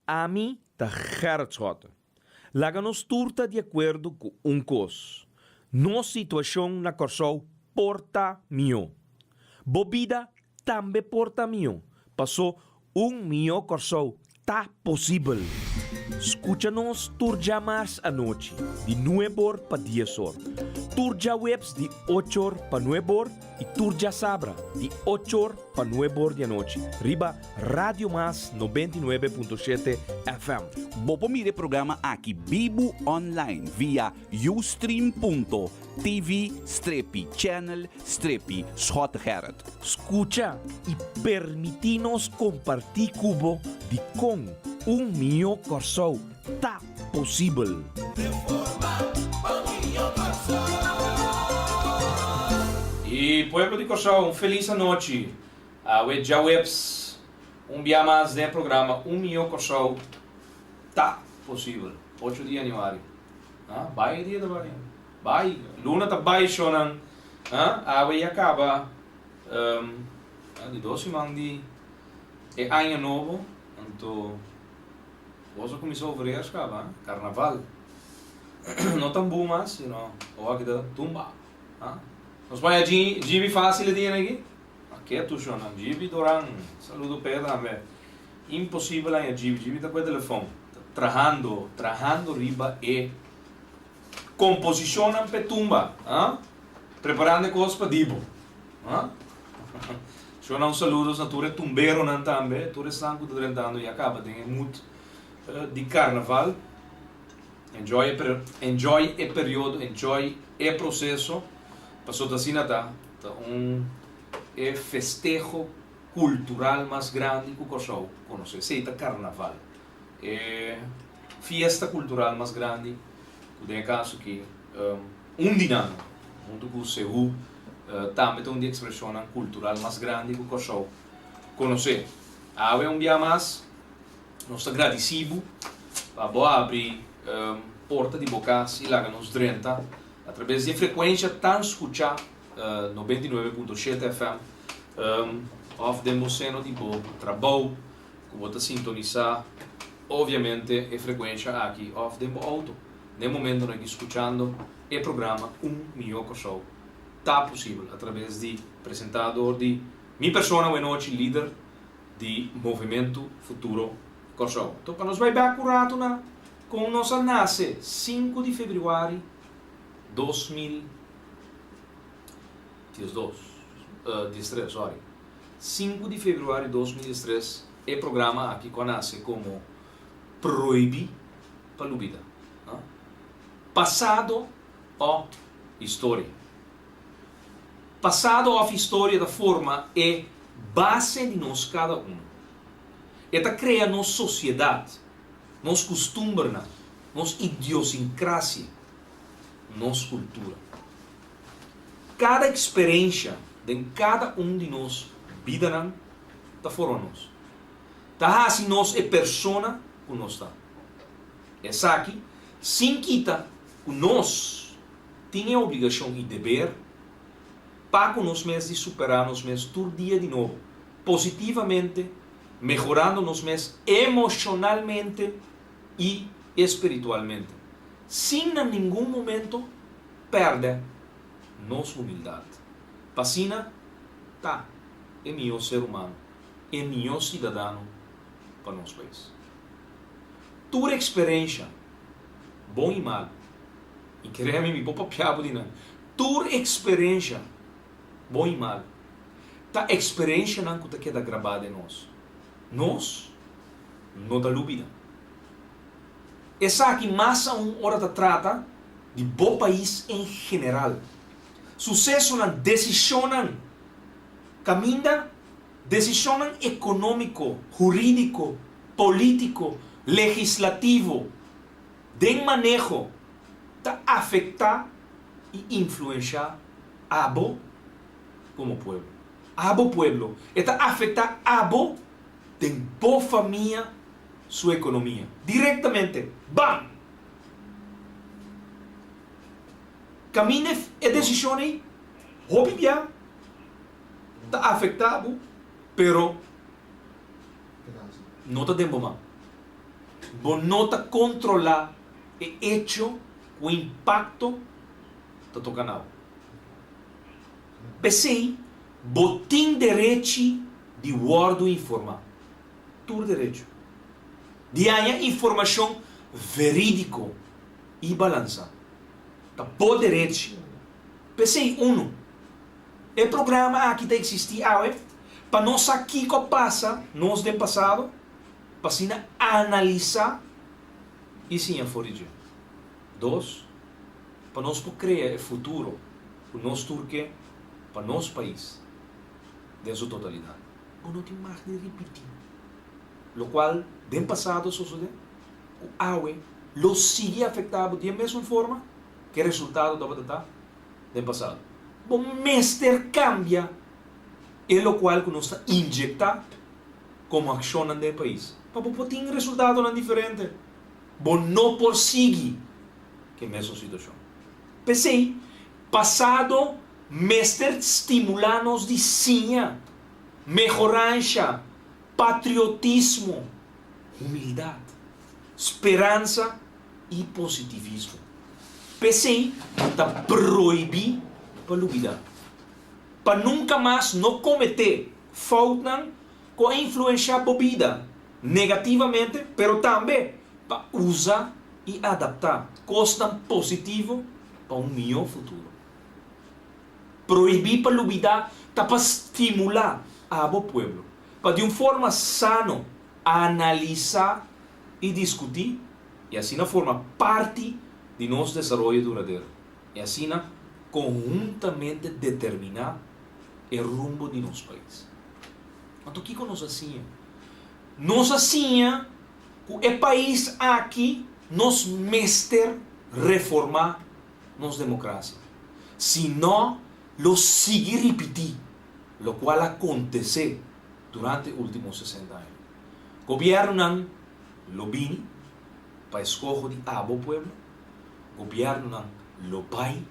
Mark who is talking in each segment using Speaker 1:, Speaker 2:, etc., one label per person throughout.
Speaker 1: Ami ta Gerrit Schotte. Laga nos tur ta di akuerdo ku un kos, nos situashon na Kòrsou por ta mihó. Bo bida tambe por ta mihó, pasó un mihó Kòrsou ta posibel. Skucha nos tur djamars anochi di nueb'or pa dies'or, tur djaweps di och'or pa nueb'or i tur djasabra di och'or pa nueb'or di anochi riba Radio Mas 99.7 FM.
Speaker 2: Bo por mira e programa aki bibu online via ustream.tv strepi channel strepi Schottegerrit.
Speaker 1: Skucha i permití nos kompartí ku bo dikon un mihó Kòrsou ta posibel.
Speaker 3: I pueblo di Kòrsou un felis anochi. Awe djaweps un bia mas den e programa Un Mihó Kòrsou Ta Posibel, ocho di yanüari. Ha? Bai e dia ta bai. Bai. Luna ta bai shownan. Ha? Awe ya kaba di dos siman di e aña nobo, anto Bos a kuminsá overheers kaba, ha? Karnaval. No tambú mas, sino awor aki ta tumba. Ha? Nos paña djibi fásil e dianan aki? A ketu shonnan. Djibi Doran, saludo p'e tambe. Imposibel haña djibi. Djibi ta ku e telefòn. Ta trahando, trahando riba e komposishonnan p'e tumba. Ha? Preparando e kos pa dibo. Ha? Shona un saludos na tur e tumberonan tambe, tur esnan ku ta drentando ya kaba den e mood di karnaval. Enjoy e enjoy e periodo, enjoy e proseso, pasobra ta asina ta, ta un e festeho kultural mas grandi ku Kòrsou konosé, esei ta karnaval. E fiesta kultural mas grandi ku den e kaso aki un di nan huntu ku Seú tambe ta un di ekspreshonnan kultural mas grandi ku Kòrsou konosé. Awe un bia mas nos ta gradisí bo pa bo abri porta di bo kas i laga nos drenta atrabes di e frekuensha tan skuchá 99.7 FM òf den bo seno di bo trabou ku bo ta sintonisá obviamente e frekuensha aki òf den bo outo den momentonan aki skuchando e programa Un Mihó Kòrsou Ta Posibel atrabes di presentá dor di mi persona Wenochi lider di Movementu Futuro Kòrsou. Anto pa nos bai bèk un ratu na kon nos a nase sinku di febrüari 2012, diestres sorry. Sinku di februari 2013 e programa aki ku a nase komo Prohibí pa Lubida, Pasado òf Historia. Pasado òf historia ta forma e base di nos kada un. E ta krea nos sosiedat, nos kustumbernan, nos idiosinkrasia, nos kultura. Kada eksperensha den kada un di nos bidanan ta forma nos. Ta hasi nos e persona ku nos ta. Esaki sin kita ku nos tin e obligashon i deber pa ku nos mes di superá nos mes tur dia di nobo, positivamente, mehorando nos mes emoshonalmente i espiritualmente, sin na ningun momento pèrdè nos humildat. Pa asina ta e mihó ser humano, e mihó sidadano pa nos pais. Tur eksperensha, bon i malu, i kere mi, mi por papia bo di nan, tur eksperensha, bon i malu, ta eksperenshanan ku ta keda grabá den nos. Nos no ta lubida. Esaki mas aun ora ta trata di bo pais en general. Susesonan, desishonnan, kaminda desishonnan ekonómiko, hurídiko, polítiko, legislativo, den maneho ta afektá i influenshá abo komo pueblo. Abo pueblo, e ta afektá abo den bo famia su ekonomia. Direktamente! Bam! Kaminda e desishon ei hopi bia ta afektá bo, pero no ta den bo man. Bo no ta kontrolá e echo ku impakto ta toka na bo. P'esei, bo tin derechi di wòrdu informá. Tur derecho. Di haña informashon verídiko i balansá. Ta bo derechi. P'esei, unu, e programa aki ta eksistí awe pa nos sa kiko a pasa nos den pasado, pa asina analisá i siña for di dje. Dos, pa nos por krea e futuro ku nos tur ke pa nos pais den su totalidat. Bo no tin mag di ripití lokual den pasado a sosodé ku awe lo sigui afektá bo di e mesun forma ku e resultado tabata ta den pasado. Bo mester kambia e lokual ku nos ta injektá komo akshonnan den e pais pa bo por tin resultadonan diferente. Bo no por sigui ku e mesun situashon. P'esei, pasado mester stimulá nos di siña, mehoransha, patriotismo, humildat, speransa i positivismo. P'esei ta prohibí pa lubidá, pa nunka mas no kometé foutnan ku a influenshá bo bida negativamente, pero tambe pa usa i adaptá kosnan positivo pa un mihó futuro. Prohibí pa lubidá ta pa stimulá abo pueblo pa di un forma sano analisá i diskutí i asina forma parti di nos desaroyo duradero i asina konhuntamente determiná e rumbo di nos pais. Anto kiko nos a siña? Nos a siña ku e pais aki nos mester reformá nos demokrasia. Si no, lo sigui ripití lokual a kontesé durante último sesenta aña. Gobièrnunan lo bini pa eskoho di abo pueblo, gobièrnunan lo bai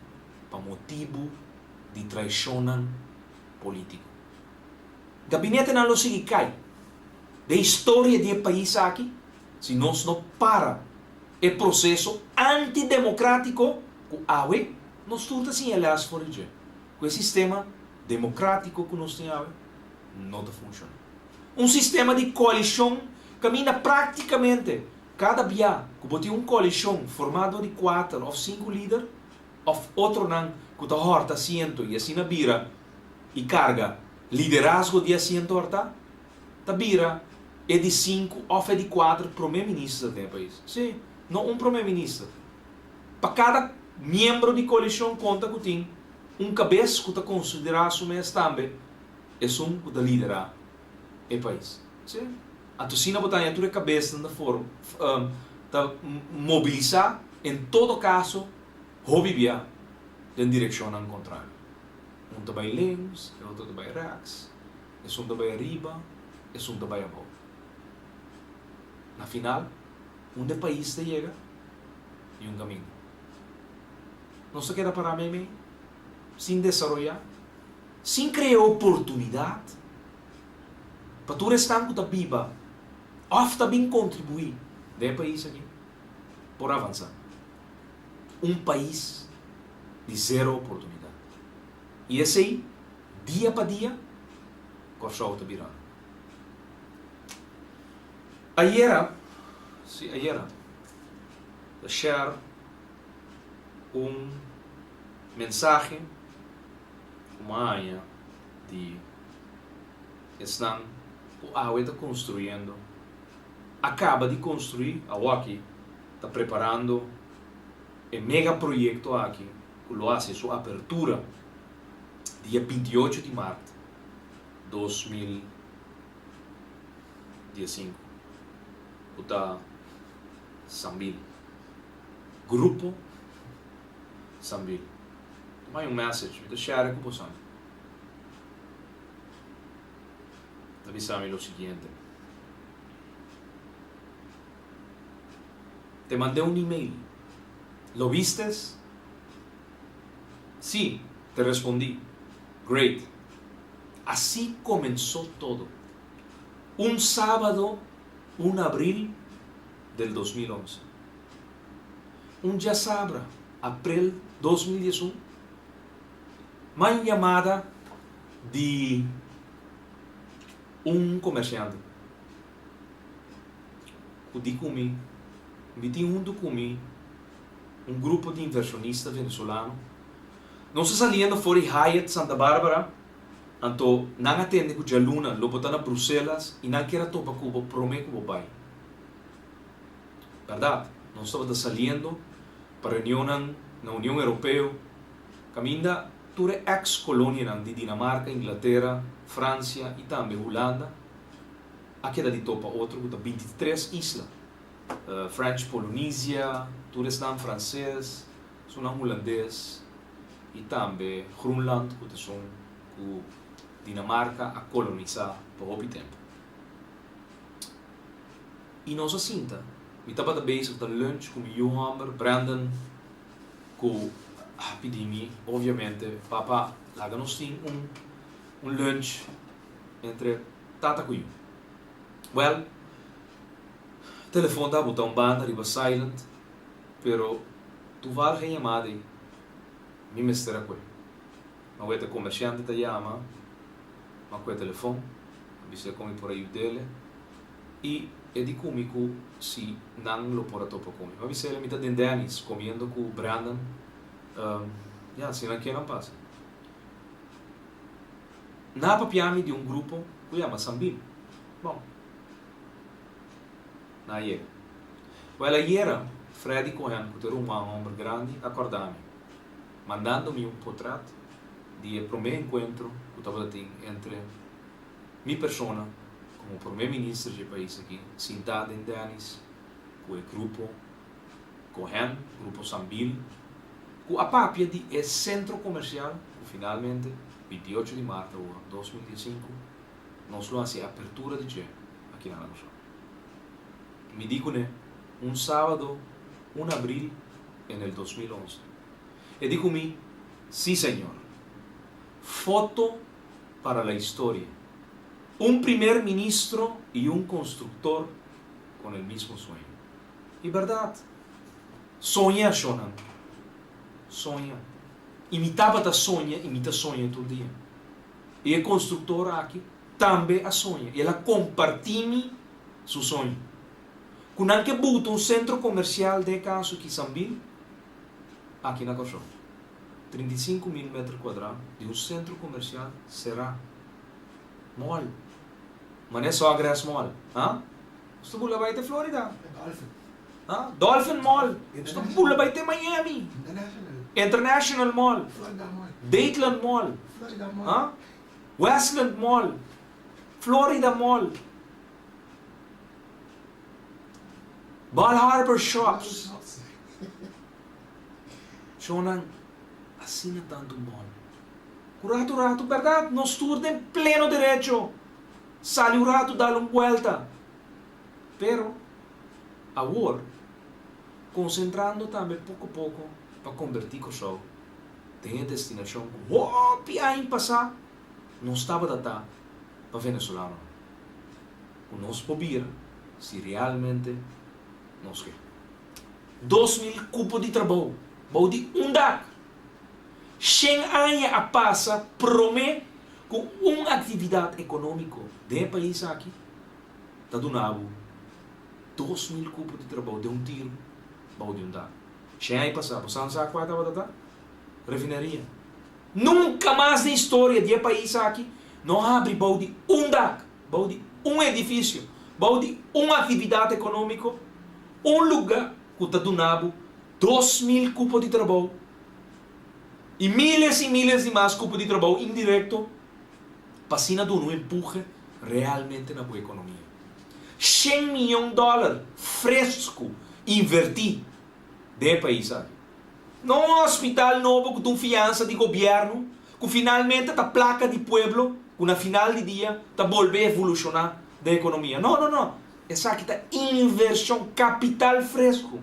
Speaker 3: pa motibu di traishonnan polítiko. Gabinetenan lo sigui kai den historia di e pais aki si nos no para e proseso antidemocratico cu awe nos tur ta siña les for di dje, cu e sistema democratico cu nos tin awe no ta funciona. Un sistema di coalicion caminda practicamente cada bia cu bo tin un coalicion forma dor di cuater of cinco lider of otronan cu ta horta asiento y asina bira y carga liderazgo di asiento horta, ta bira e di sinku of e di kuater prome minister den e pais. Sí, no un prome minister. Pa kada miembro di koalishon konta ku tin un kabes ku ta konsiderá su mes tambe esun ku ta liderá e pais. Sí. Anto asina bo ta haña tur e kabesnan ta for ta mobilisá en todo kaso hopi bia den direkshonnan kontrario. Un ta bai links, e otro ta bai rèks. Esun ta bai ariba, esun ta bai abou. Na final, unda e pais ta yega? Niun kaminda. Nos ta keda pará meimei, sin desaroyá, sin krea oportunidat pa tur esnan ku ta biba òf ta bin kontribuí den e pais aki por avansá. Un pais di zero oportunidat. I esei Dia pa dia, Kòrsou ta birando. Ayera, si ayera, ta share un mensahe ku mi a haña di esnan ku awe ta konstruyendo, a kaba di konstruí, awoki ta preparando e mega proyekto aki ku lo hasi su apertura dia 28 di mart 2015 ku ta Sambil, Grupo Sambil. Tuma un message, mi ta share ku boso. Ta bisa mi lo siguiente. Te mandé un email. Lo vistes? Sí, te respondí. Great. Así comenzó todo. Un sábado, un abril del 2011. Un djasabra, aprel 2011, m'a un yamada di un komersiante ku di ku mi, Mi tin huntu ku mi un grupo di invershonista venezolano. Nos ta saliendo for di Hyatt Santa Barbara, anto nan a tende ku djaluna lo bo ta na Bruselas i nan kier a topa ku bo promé ku bo bai. Bèrdat, nos tabata saliendo pa reunionnan na Union Europeo, kaminda tur e eks-kolonianan di Dinamarka, Inglatera, Fransia i tambe Hulanda a keda di topa otro ku ta 23 isla, French Polunisia, tur esnan franses, esunnan hulandes i tambe Groenland ku ta esun ku Dinamarka a kolonisá pa hopi tempu. I nos a sinta. Mi tabata bezig ta lunch ku mi yu hòmber, Brandon, ku a pidi mi, obviamente, Papa, laga nos tin un un lunch entre tata ku yu. Wèl, telefon ta buta un banda riba silent, pero toevallig e yamada ei, mi mester a kue. Ma wet e komersiante ta yama, m'a kue telefon, a bis'é kon mi por a yud'é. I e di ku mi ku si nan lo por a topa ku mi. Mi a bisa el, mi ta den Denny's komiendo ku Brandon. Ya, si nan ke nan pasa. Nan a papia mi di un grupo ku yama Sambil. Bon, nan a yega. Wèl, ayera Freddy Cohen, ku ta e ruman hòmber grandi, a kòrda mi, mandando mi un potrat di e promé enkuentro ku tabata tin entre Mi persona, komo prome minister dje pais aki, sintá den Denny's ku e grupo Cohen, Grupo Sambil, ku a papia di e sentro komersial ku finalmente, 28 di mart awor, 2015, nos lo hasi e apertura di dje aki na Kòrsou. Mi di kuné un sábado, un abril en el 2011. E di ku mi, Sí, señor. Foto para la historia. Un primer ministro y un constructor con el mismo sueño. Y berdad. Soña, shonnan. Soña. Y mi tabata soña y mi ta soña tur dia. Y e constructor aki tambe a soña y el a comparti mi su soño. Cu nan ke buta un centro comercial den e caso Kisambil aki na Kòrsou. 35.000 meter kuadrá di un sentro komersial será. Mall. Manera Sawgrass Mall. Ha? Nos ta bula bai te Florida.
Speaker 4: Dolphin.
Speaker 3: Ha? Dolphin Mall. Nos ta bula bai te Miami.
Speaker 4: International.
Speaker 3: International Mall.
Speaker 4: Florida Mall.
Speaker 3: Dateland Mall.
Speaker 4: Florida Mall.
Speaker 3: Ha? Westland Mall. Florida Mall. Bal Harbour Shops. Shownan asina tantu mol. Ku ratu ratu, bèrdat, nos tur den pleno derecho sali un ratu dal un buelta. Pero, awor, konsentrando tambe poko poko pa kombertí Kòrsou den e destinashon ku hopi aña pasá nos tabata ta pa venezolanonan. Ku nos por bira si realmente nos ke. 2000 kupo di trabou bou di un dak. Shen aña a pasa promé ku un aktividat ekonómiko den e pais aki ta duna bo 2000 kupo di trabou den un tiru bou di un dak. Shen aña pasá bo sa sa kua tabata ta? Refineria. Nunka mas den historia di e pais aki no a habri bou di un dak, bou di un edifisio, bou di un aktividat ekonómiko Un luga ku ta duna bo 2000 kupo di trabou i miles i miles di mas kupo di trabou indirekto pa asina duna un empuhe realmente na bo ekonomia. Shen miyon dòler fresku invertí den e pais aki. No un hospital nobo ku ta un fiansa di gobièrnu ku finalmente ta plaka di pueblo ku na final di dia ta bolbe evolushoná den ekonomia. No, no, no. Esaki ta invershon kapital fresku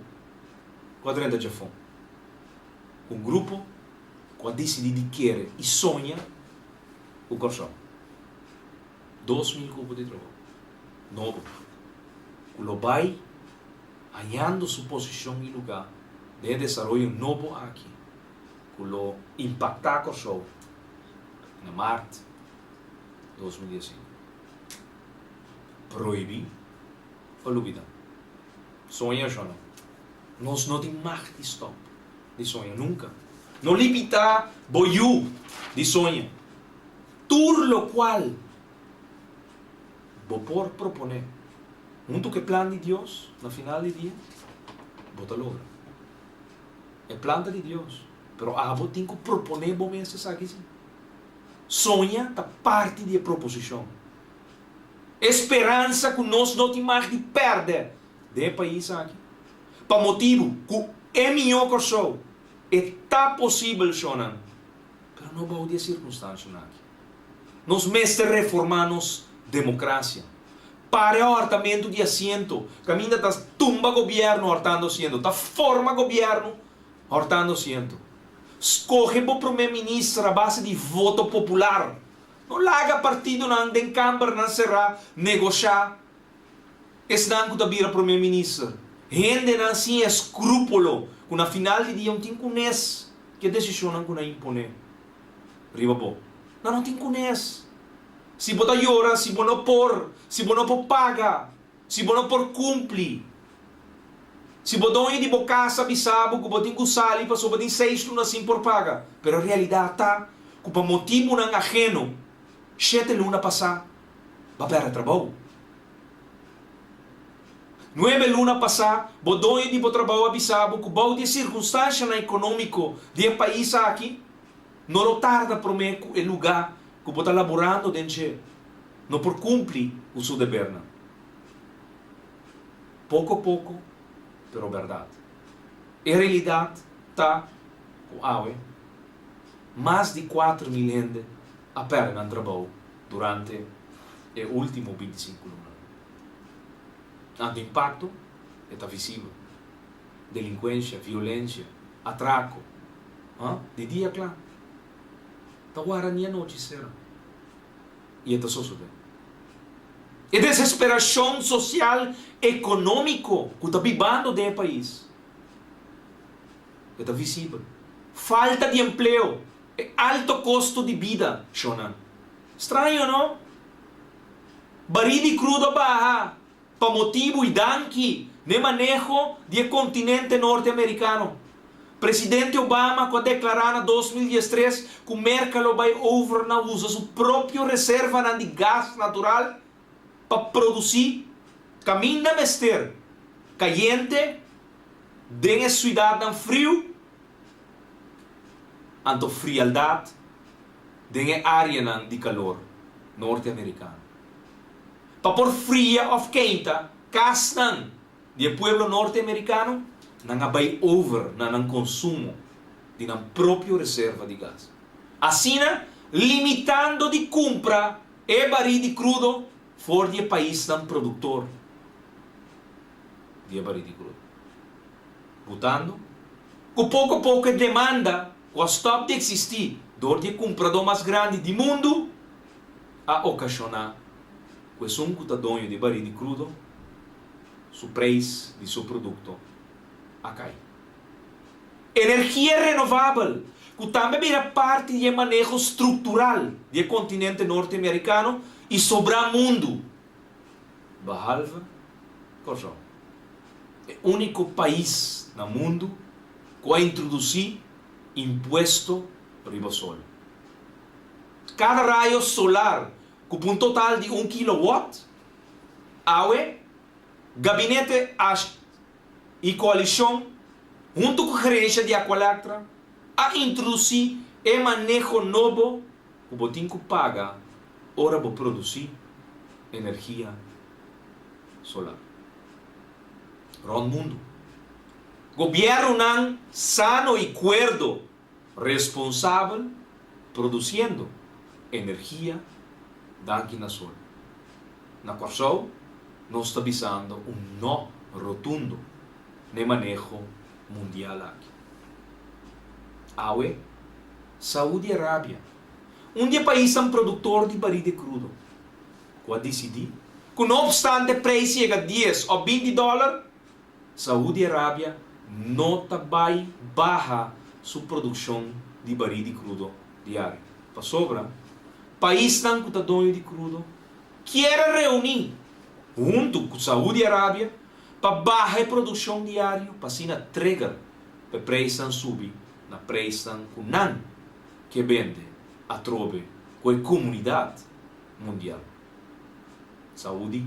Speaker 3: ku a drenta djafon. Un grupo ku a disidí di kere i soña ku Kòrsou. 2000 kupo di trabou nobo ku lo bai. Hañando su posishon i lugá den e desaroyo nobo aki ku lo impaktá Kòrsou na mart 2015. Prohibí pa lubidá. Soña shona. Nos no tin mag di stòp di soña nunka. No limitá bo yu di soña. Tur lokual bo por proponé huntu ku e plan di Dios, na final di dia, bo ta logra. E plan ta di Dios, pero abo tin ku proponé bo mes esaki si. Soña ta parti di e proposishon. E speransa ku nos no tin mag di pèrdè den e pais aki, pa motibu ku e mihó Kòrsou, e ta posibel, shonnan, pero no bou di e sirkunstanshanan aki. Nos mester reformá nos demokrasia. Para e hòrtamentu di asiento, kaminda ta tumba gobièrnu hòrtando asiento, ta forma gobièrnu hòrtando asiento. Skohe bo promé minister a base di voto popular. No laga partidonan den kambernan será negoshá esnan ku ta bira promé minister. Hendenan sin eskrúpulo ku na final di dia un tin kunes ku e desishonnan ku nan imponé riba bo. Nan no tin kunes. Si bo ta yora, si bo no por, si bo no por paga, si bo no por kumpli, si bo doño di bo kas a bisa bo ku bo tin ku sali pasobra bo tin seis luna sin por paga, pero e realidat ta ku pa motibunan aheno shete luna pasá bo a pèrdè trabou. Nuebe luna pasá bo doño di bo trabou a bisa bo ku bou di e sirkunstanshanan ekonómiko di e pais aki no lo tarda promé ku e lugá ku bo ta laborando den dje no por kumpli ku su debernan. Poko poko, pero bèrdat. E realidat ta ku awe mas di 4000 hende a pèrdè nan trabou durante e último 25 lunanan. Anto impakto e ta visibel. Delinkuensha, violensia, atrako, di dia kla. Ta wara ni anochi sera i e ta sosodé. E desesperashon sosial ekonómiko ku ta bibando den e pais e ta visibel. Falta di empleo, e alto kosto di bida, shonnan. Straño no? Barí di krudo a baha pa motibu i danki n'e maneho di e kontinente norteamerikano. Presidente Obama ku a deklará na 2013 ku Merka lo bai over na usa su propio reservanan di gas natural pa produsí kaminda mester kayente den e suidatnan friu, anto frialdat den e áreanan di kalor norteamerikano. Pa por fria òf keinta kasnan di e pueblo norteamerikano, nan a bai over na nan konsumo di nan propio reserva di gas. Asina limitando di kumpra e barí di krudo for di e paisnan produktor di e barí di krudo. Butando ku poko poko e demanda ku a stòp di eksistí dor di e kumpradó mas grandi di mundu, a okashoná ku esun ku ta doño di barí di krudo su preis di su produkto a kai. Energia renovabel, ku tambe bira parti di e maneho struktural di e kontinente norteamerikano i sobrá mundu, behalve Kòrsou, e úniko pais na mundu ku a introdusí impuesto riba sol. Kada rayo solar ku pa un total di un kilowatt, awe Gabinete Ash i koalishon huntu ku gerensha di Aqualectra a introdusí e maneho nobo ku bo tin ku paga ora bo produsí energia solar. Rònt mundu, gobièrnunan sano i kuerdo Responsabel produciendo energia danki na sol. Na Kòrsou nos ta bisando un no rotundo n'e maneho mundial aki. Awe, Saudi Arabia, un di e paisnan produktor di barí di krudo, ku a disidí ku no opstante preis yega dies òf 20 dòler, Saudi Arabia no ta bai baha su produkshon di barí di krudo diario. Pasobra, paisnan ku ta doño di krudo kier a reuní huntu ku Saudi Arabia pa baha e produkshon diario pa asina trigger pa e preisnan subi na preisnan ku nan ke bende atrobe ku e komunidat mundial. Saudi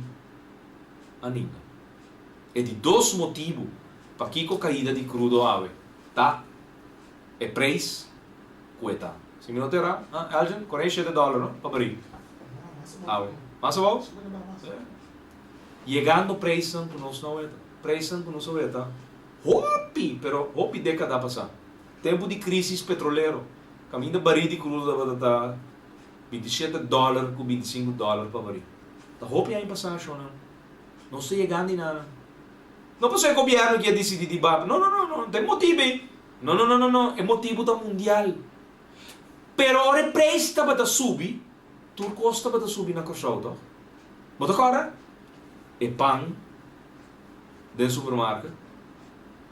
Speaker 3: a ninga. E di dos motibu pakiko kaida di krudo awe ta e preis ku e ta. Si mi no ta erá, Elgin, 47 dòler no pa baril awe. Mas abou? Yegando preisnan ku nos no weta. Preisnan ku nos a weta hopi, pero hopi dékada pasá. Tempu di krísis petrolero, kaminda baril di krudo tabata ta 27 dòler ku 25 dòler pa baril. Ta hopi aña pasá, shonnan. Nos ta yegando i nada. No pasobra e gobièrnu ki a disidí di baba. No, no, no, no. Ta e motibu ei. No, no, no, no, no. E motibu ta mundial. Pero ora e preis tabata subi, tur kos tabata subi na Kòrsou, tòg? Bo ta kòrda? E pan den supermarket,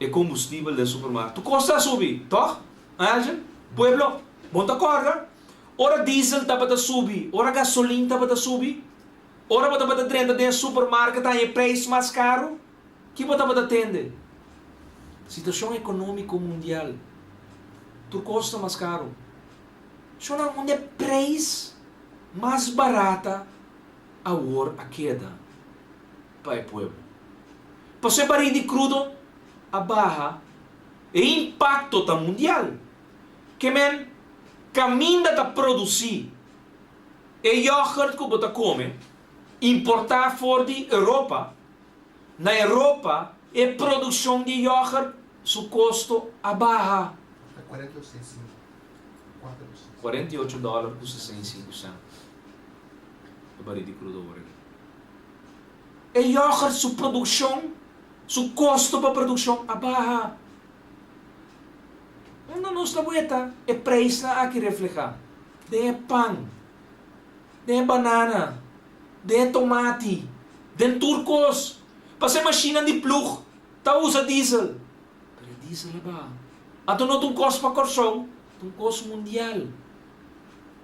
Speaker 3: e kombustibel den supermarket, tur kos ta subi, tòg? Angel, pueblo, bo ta kòrda? Ora diesel tabata subi, ora gasolin tabata subi, Ora bo tabata drenta den e supermarket haña e preis mas karu, ki bo tabata tende? Situashon ekonómiko mundial, tur kos ta mas karu. Shonnan unda e preis mas barata awor a keda pa e pueblo? Pasobra e baril di krudo a baha, e impakto ta mundial. Ke men kaminda ta produsí E yoghurt ku bo ta kome, importá for di Europa. Na Europa e produkshon di yoghurt su kosto a baha.
Speaker 4: Ta 48 sinku, kuater ku sinku.
Speaker 3: 48 dòler ku 65 sènt e baril di krudo awor aki. E yoghurt su produkshon, su kosto pa produkshon a baha. Unda nos ta weta e preisnan aki reflehá? Den e pan, den e banana, den e tomati, den tur kos. Pasobra e mashinnan di plug ta usa diesel. Pero e diesel a baha. Anto no ta un kos pa Kòrsou, ta un kos mundial.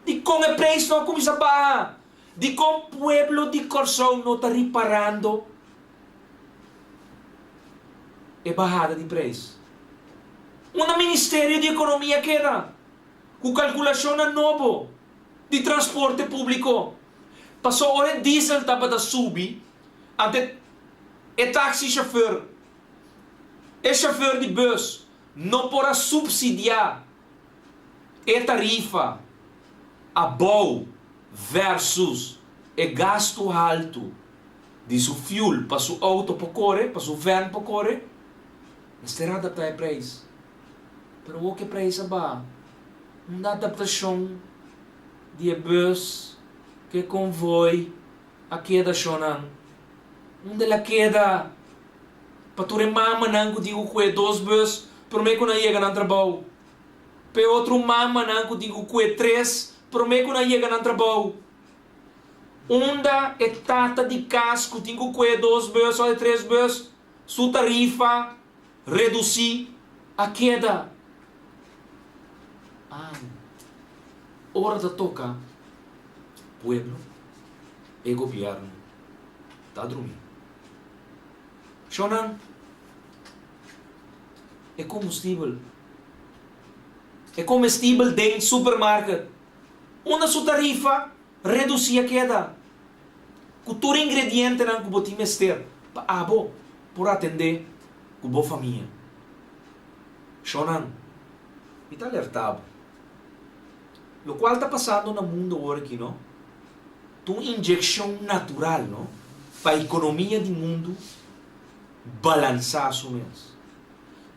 Speaker 3: Dikon e preis no a kuminsá baha? Dikon pueblo di Kòrsou no ta riparando e bahada di preis? Unda Ministerio di Ekonomia keda ku kalkulashonnan nobo di transporte públiko? Pasobra ora e diesel tabata subi, ante e taxi chauffeur, e chauffeur di bus no por a supsidiá e tarifa abou versus e gastu haltu di su fuel pa su auto por kore, pa su van por kore, mester adaptá e preis. Pero wou ke preis a baha? Un adaptashon di e bus ku e konvoi a keda shonnan. Unda el a keda? Pa tur e mamanan ku tin ku kue dos bus promé ku nan yega nan trabou. Pa e otro mamanan ku tin ku kue tres promé ku nan yega nan trabou. Unda e tata di kas ku tin ku kue dos bus òf e tres bus su tarifa redusí a keda. An ora ta toka pueblo e gobièrnu ta drumí. Shonnan e kombustibel e komestibel den supermarket unda su tarifa redusí a keda ku tur ingredientenan ku bo tin mester pa abo por atendé ku bo famia. Shonnan, mi ta alertá bo. Lokual ta pasando na mundu awor aki no, ta un inyekshon natural no pa ekonomia di mundu balansá su mes.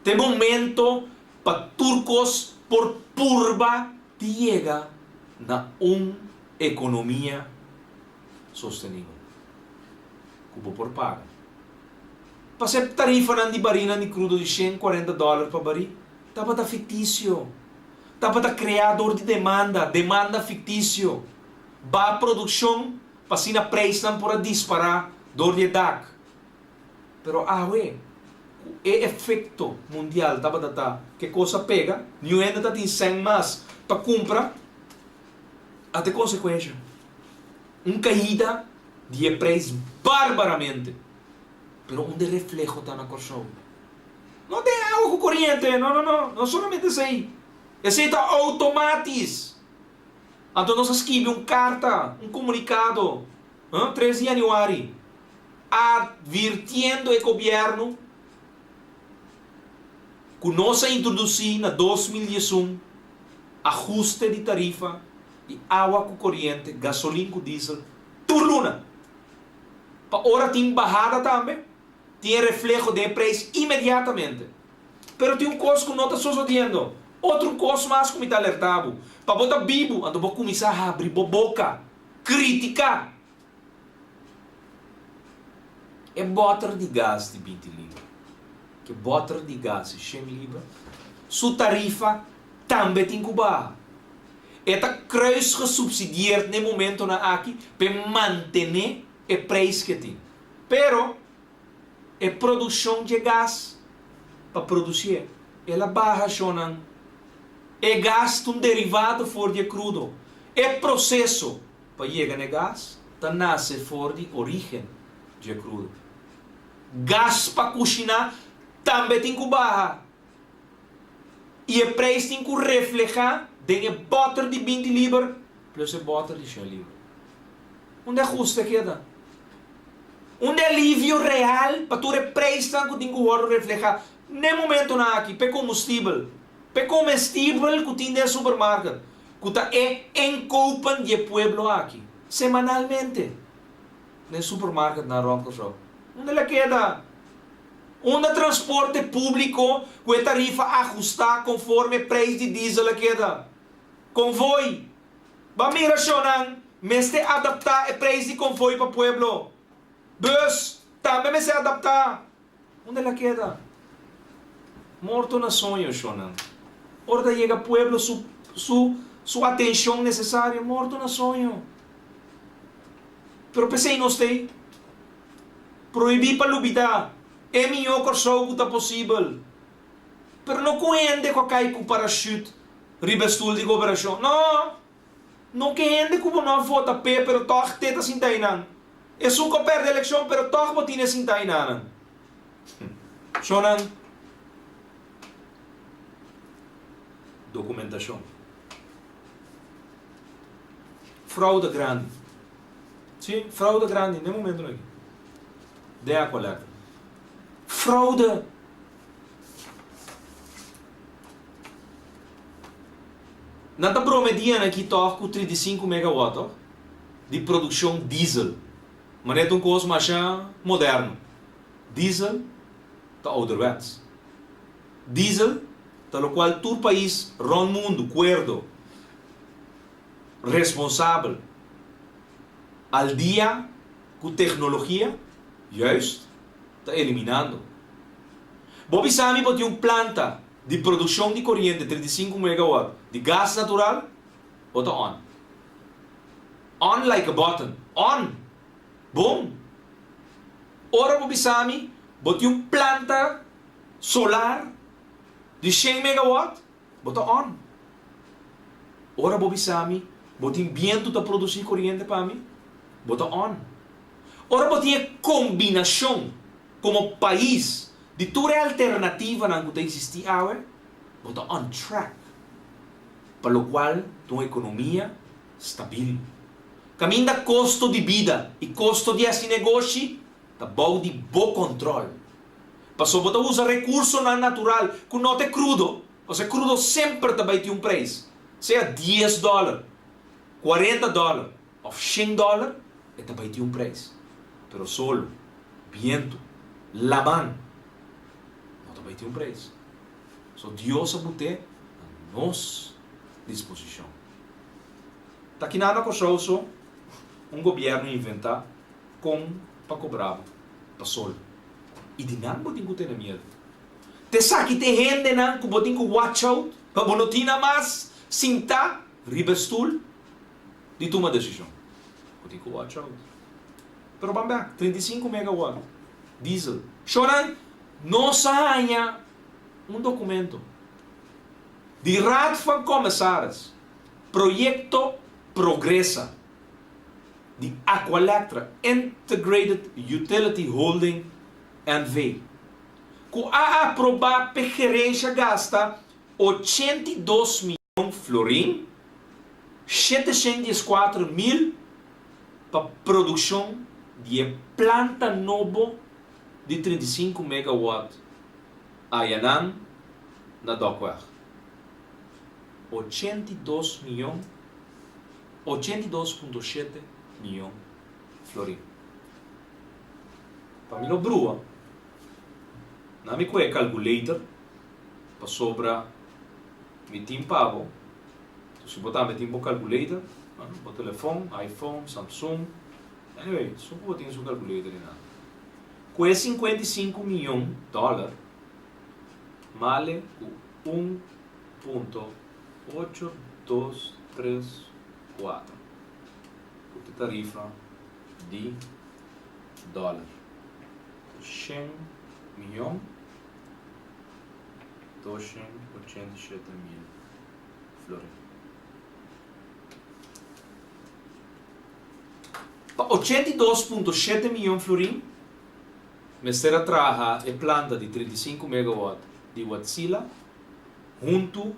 Speaker 3: Ta e momento pa tur kos por purba di yega na un ekonomia sostenibel ku bo por paga. Pas'e tarifanan di barinan di krudo di 140 dòler pa barí tabata fiktisio. Tabata kreá dor di demanda, demanda fiktisio. Baha produkshon pa asina preisnan por a dispará dor di e dak. Pero awe, Ku e efekto mundial tabata ta ku e kos a pega, niun hende ta tin sèn mas pa kumpra, ata e konsekuensha, un kaida di e preis barbaramente. Pero unda e refleho ta na Kòrsou? No den awa ku koriente, no no no, no solamente esei, esei ta outomatis. Anto nos a skibi un karta, un komunikado, 3 di yanüari, advirtiendo e gobièrnu ku nos a introdusí na 2011 ahuste di tarifa di awa ku koriente, gasolin ku diesel tur luna. Pa ora tin bahada tambe, tin e refleho den e preis inmediatamente. Pero tin un kos ku no ta sosodiendo. Otro kos mas ku mi ta alerta bo, pa bo ta bibu, anto bo kuminsá habri bo boka, kritiká. E bòter di gas di binti libra, ku e bòter di gas di shen libra, su tarifa tambe tin ku baha. E ta kruisgesubsidieerd n'e momentonan aki p'e mantené e preis ku e tin. Pero e produkshon dje gas pa produsié, el a baha shonnan. E gas ta un derivado for di e krudo. E proseso pa yega na e gas ta nase for di orígen dje krudo. Gas pa kushiná tambe tin ku baha i e preis tin ku reflehá den e bòter di 20 liber plus e bòter di shen liber. Unda e ahuste keda? Unda e alivio real pa tur e preisnan ku tin ku wòrdu reflehá n'e momentonan aki p'e kombustibel, p'e komestibel ku tin den e supermarket, ku ta e inkopen di e pueblo aki semanalmente den supermarketnan rònt Kòrsou? Unda el a keda? Unda transporte públiko ku e tarifa ahustá konforme e preis di diesel a keda? Konvoi! Ba mira shownan, mester adaptá e preis di konvoi pa pueblo. Bus, tambe mester adaptá. Unda el a keda? Morto na soño, shownan. Ora ta yega pueblo su su su atenshon nesesario, morto na soño. Pero p'esei nos ta ei. Prohibí pa lubidá e mihó Kòrsou ku ta posibel. Pero no ku hende ku a kai ku parashut riba e stul di goberashon. No! No ku e hende ku bo no a vota p'e pero tòg te ta sinta einan. Esun ku a pèrdè elekshon pero tòg bo tin e sinta einanan. Shonnan. Dokumentashon. Fraude grandi. Sí, fraude grandi n'e momentonan aki. Den Aqualectra. Fraude! Nan ta bromedian aki tòg ku 35 megawatt tòg di produkshon diesel. Manera ta un kos masha moderno. Diesel ta ouderwets. Diesel ta lokual tur pais rònt mundu kuerdo. Responsabel al dia ku teknologia juist ta eliminando. Bo bisa mi bo tin un planta di produkshon di koriente 35 megawatt di gas natural, bo ta on. On like a button. On! Bon! Ora bo bisa mi bo tin un planta solar di shen megawatt, Bo ta on. Ora bo bisa mi, bo tin bientu ta produsí koriente pa mi, bo ta on. Ora bo tin e kombinashon komo pais di tur e alternativanan ku ta eksistí awe, bo ta on track pa lokual ta un ekonomia stabil. Kaminda kosto di bida i kosto di hasi negoshi ta bou di bo kòntròl. Pasobra bo ta usa rekursonan natural ku no ta e krudo, pasobra e krudo semper ta bai tin un preis, sea dies dòler, kuarenta dòler òf shen dòler, e ta bai tin un preis. Pero solo, bientu, laman no ta bai tin un preis. So Dios a but'é na nos disposishon. Ta kinan na Kòrsou so un gobièrnu inventá kon pa kobra bo pa solo. I di nan bo tin ku tene miedu. Ta esaki ta e hendenan ku bo tin ku watch out pa bo no tin nan mas sintá riba e stul di tuma desishon. Bo tin ku watch out. Pero ban bek, 35 megawatt diesel. Shownan! Nos a haña un dokumento di Raad van Commissaris, Proyekto Progresa di Aqualectra Integrated Utility Holding NV, ku a aprobá p'e gerensha gasta 82 mion florin, 714 mil, pa produkshon di e planta nobo di 35 megawatt ayanan na Dokweg. 82 mion, 82.7 mion florin. Pa mi no brua, na mi koe calculator pasobra mi tin pa bo. Si bo tambe tin bo calculator, bo telefon, iPhone, Samsung, anyway, su ku bo tin su calculator i nan. Ku e 55 mion dòler male ku 1.8234 ku ta tarifa di dòler. 100 mion 287 mil florin. Pa 82.7 mion florin mester a traha e planta di 35 megawatt di Watsila huntu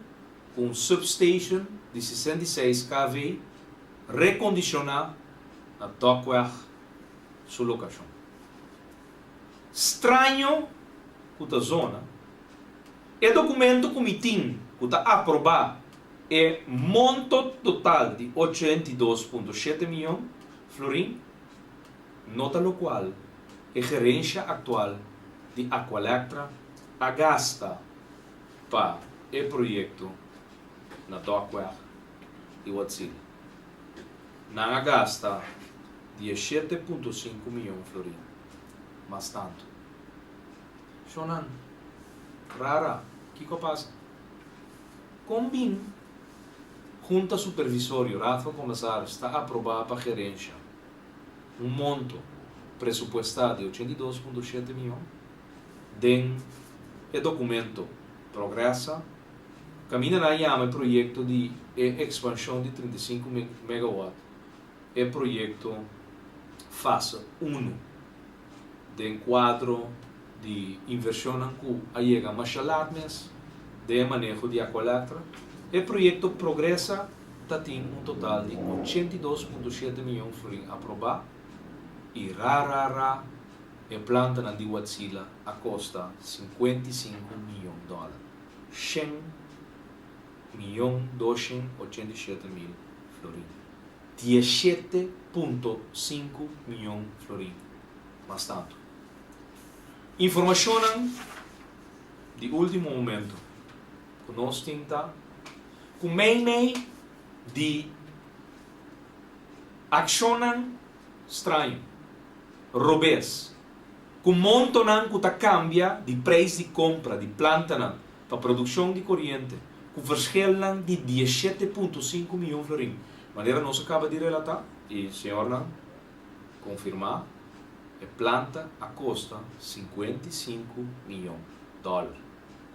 Speaker 3: ku un substation di 66 kV rekondishoná na Dokweg su lokashon. Straño ku ta zona, e dokumento ku mi tin ku ta aprobá e monto total di 82.7 mion florin no ta lokual e gerensha aktual di Aqualectra a gasta pa e proyekto na Dokweg i Watsila. Nan a gasta 17.5 mion florin mas tantu. Shonan, rara, kiko a pasa? Kon bin Hunta Supervisorio, Raad van Commissaris, ta aprobá pa gerensha un monto presupuestá di 82.7 mion den e dokumento Progresa, kaminda nan a yama e proyekto di e ekspanshon di 35 megawatt e proyekto fase unu den kuadro di invershonnan ku a yega masha lat mes den e maneho di Aqualectra. E proyekto Progresa ta tin un total di 82.7 mion florin aprobá i ra ra ra e plantanan di Watsila a kosta 55 mion dòler, shen mion 287 mil florin. 17.5 mion florin mas tantu. Informashonnan di último momento ku nos tin ta ku meimei di akshonnan straño, robes, ku montonan ku ta kambia di preis di kompra di plantanan pa produkshon di koriente ku verschilnan di 17.5 mion florin, manera nos a kaba di relatá i señornan konfirmá, e planta a kosta 55 mion dòler,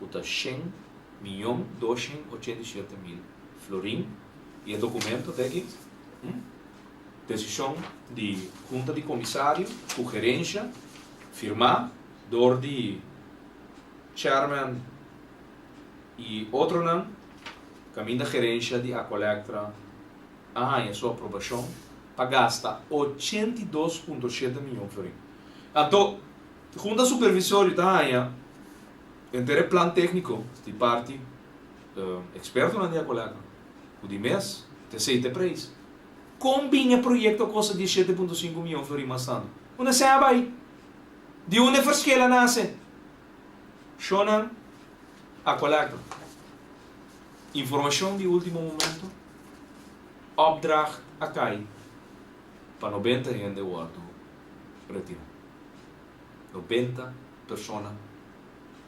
Speaker 3: ku ta shen mion 287 mil florin, i e dokumento ta aki, desishon di Hunta di Komisario ku gerensha firmá dor di chairman i otronan kaminda gerensha di Aqualectra a haña su aprobashon pa gasta 82.7 mion florin. Anto, Hunta Supervisorio ta haña henter e plan tékniko di parti ekspertonan di Aqualectra ku di mes ta esei ta e preis. Kon bin e proyekto a kosta 17.5 mion florin mas tantu? Unda esei a bai? Di unda e ferskil a nase? Shonnan Aqualectra. Informashon di último momento, Opdracht a kai pa 90 hende wòrdu retirá. 90 persona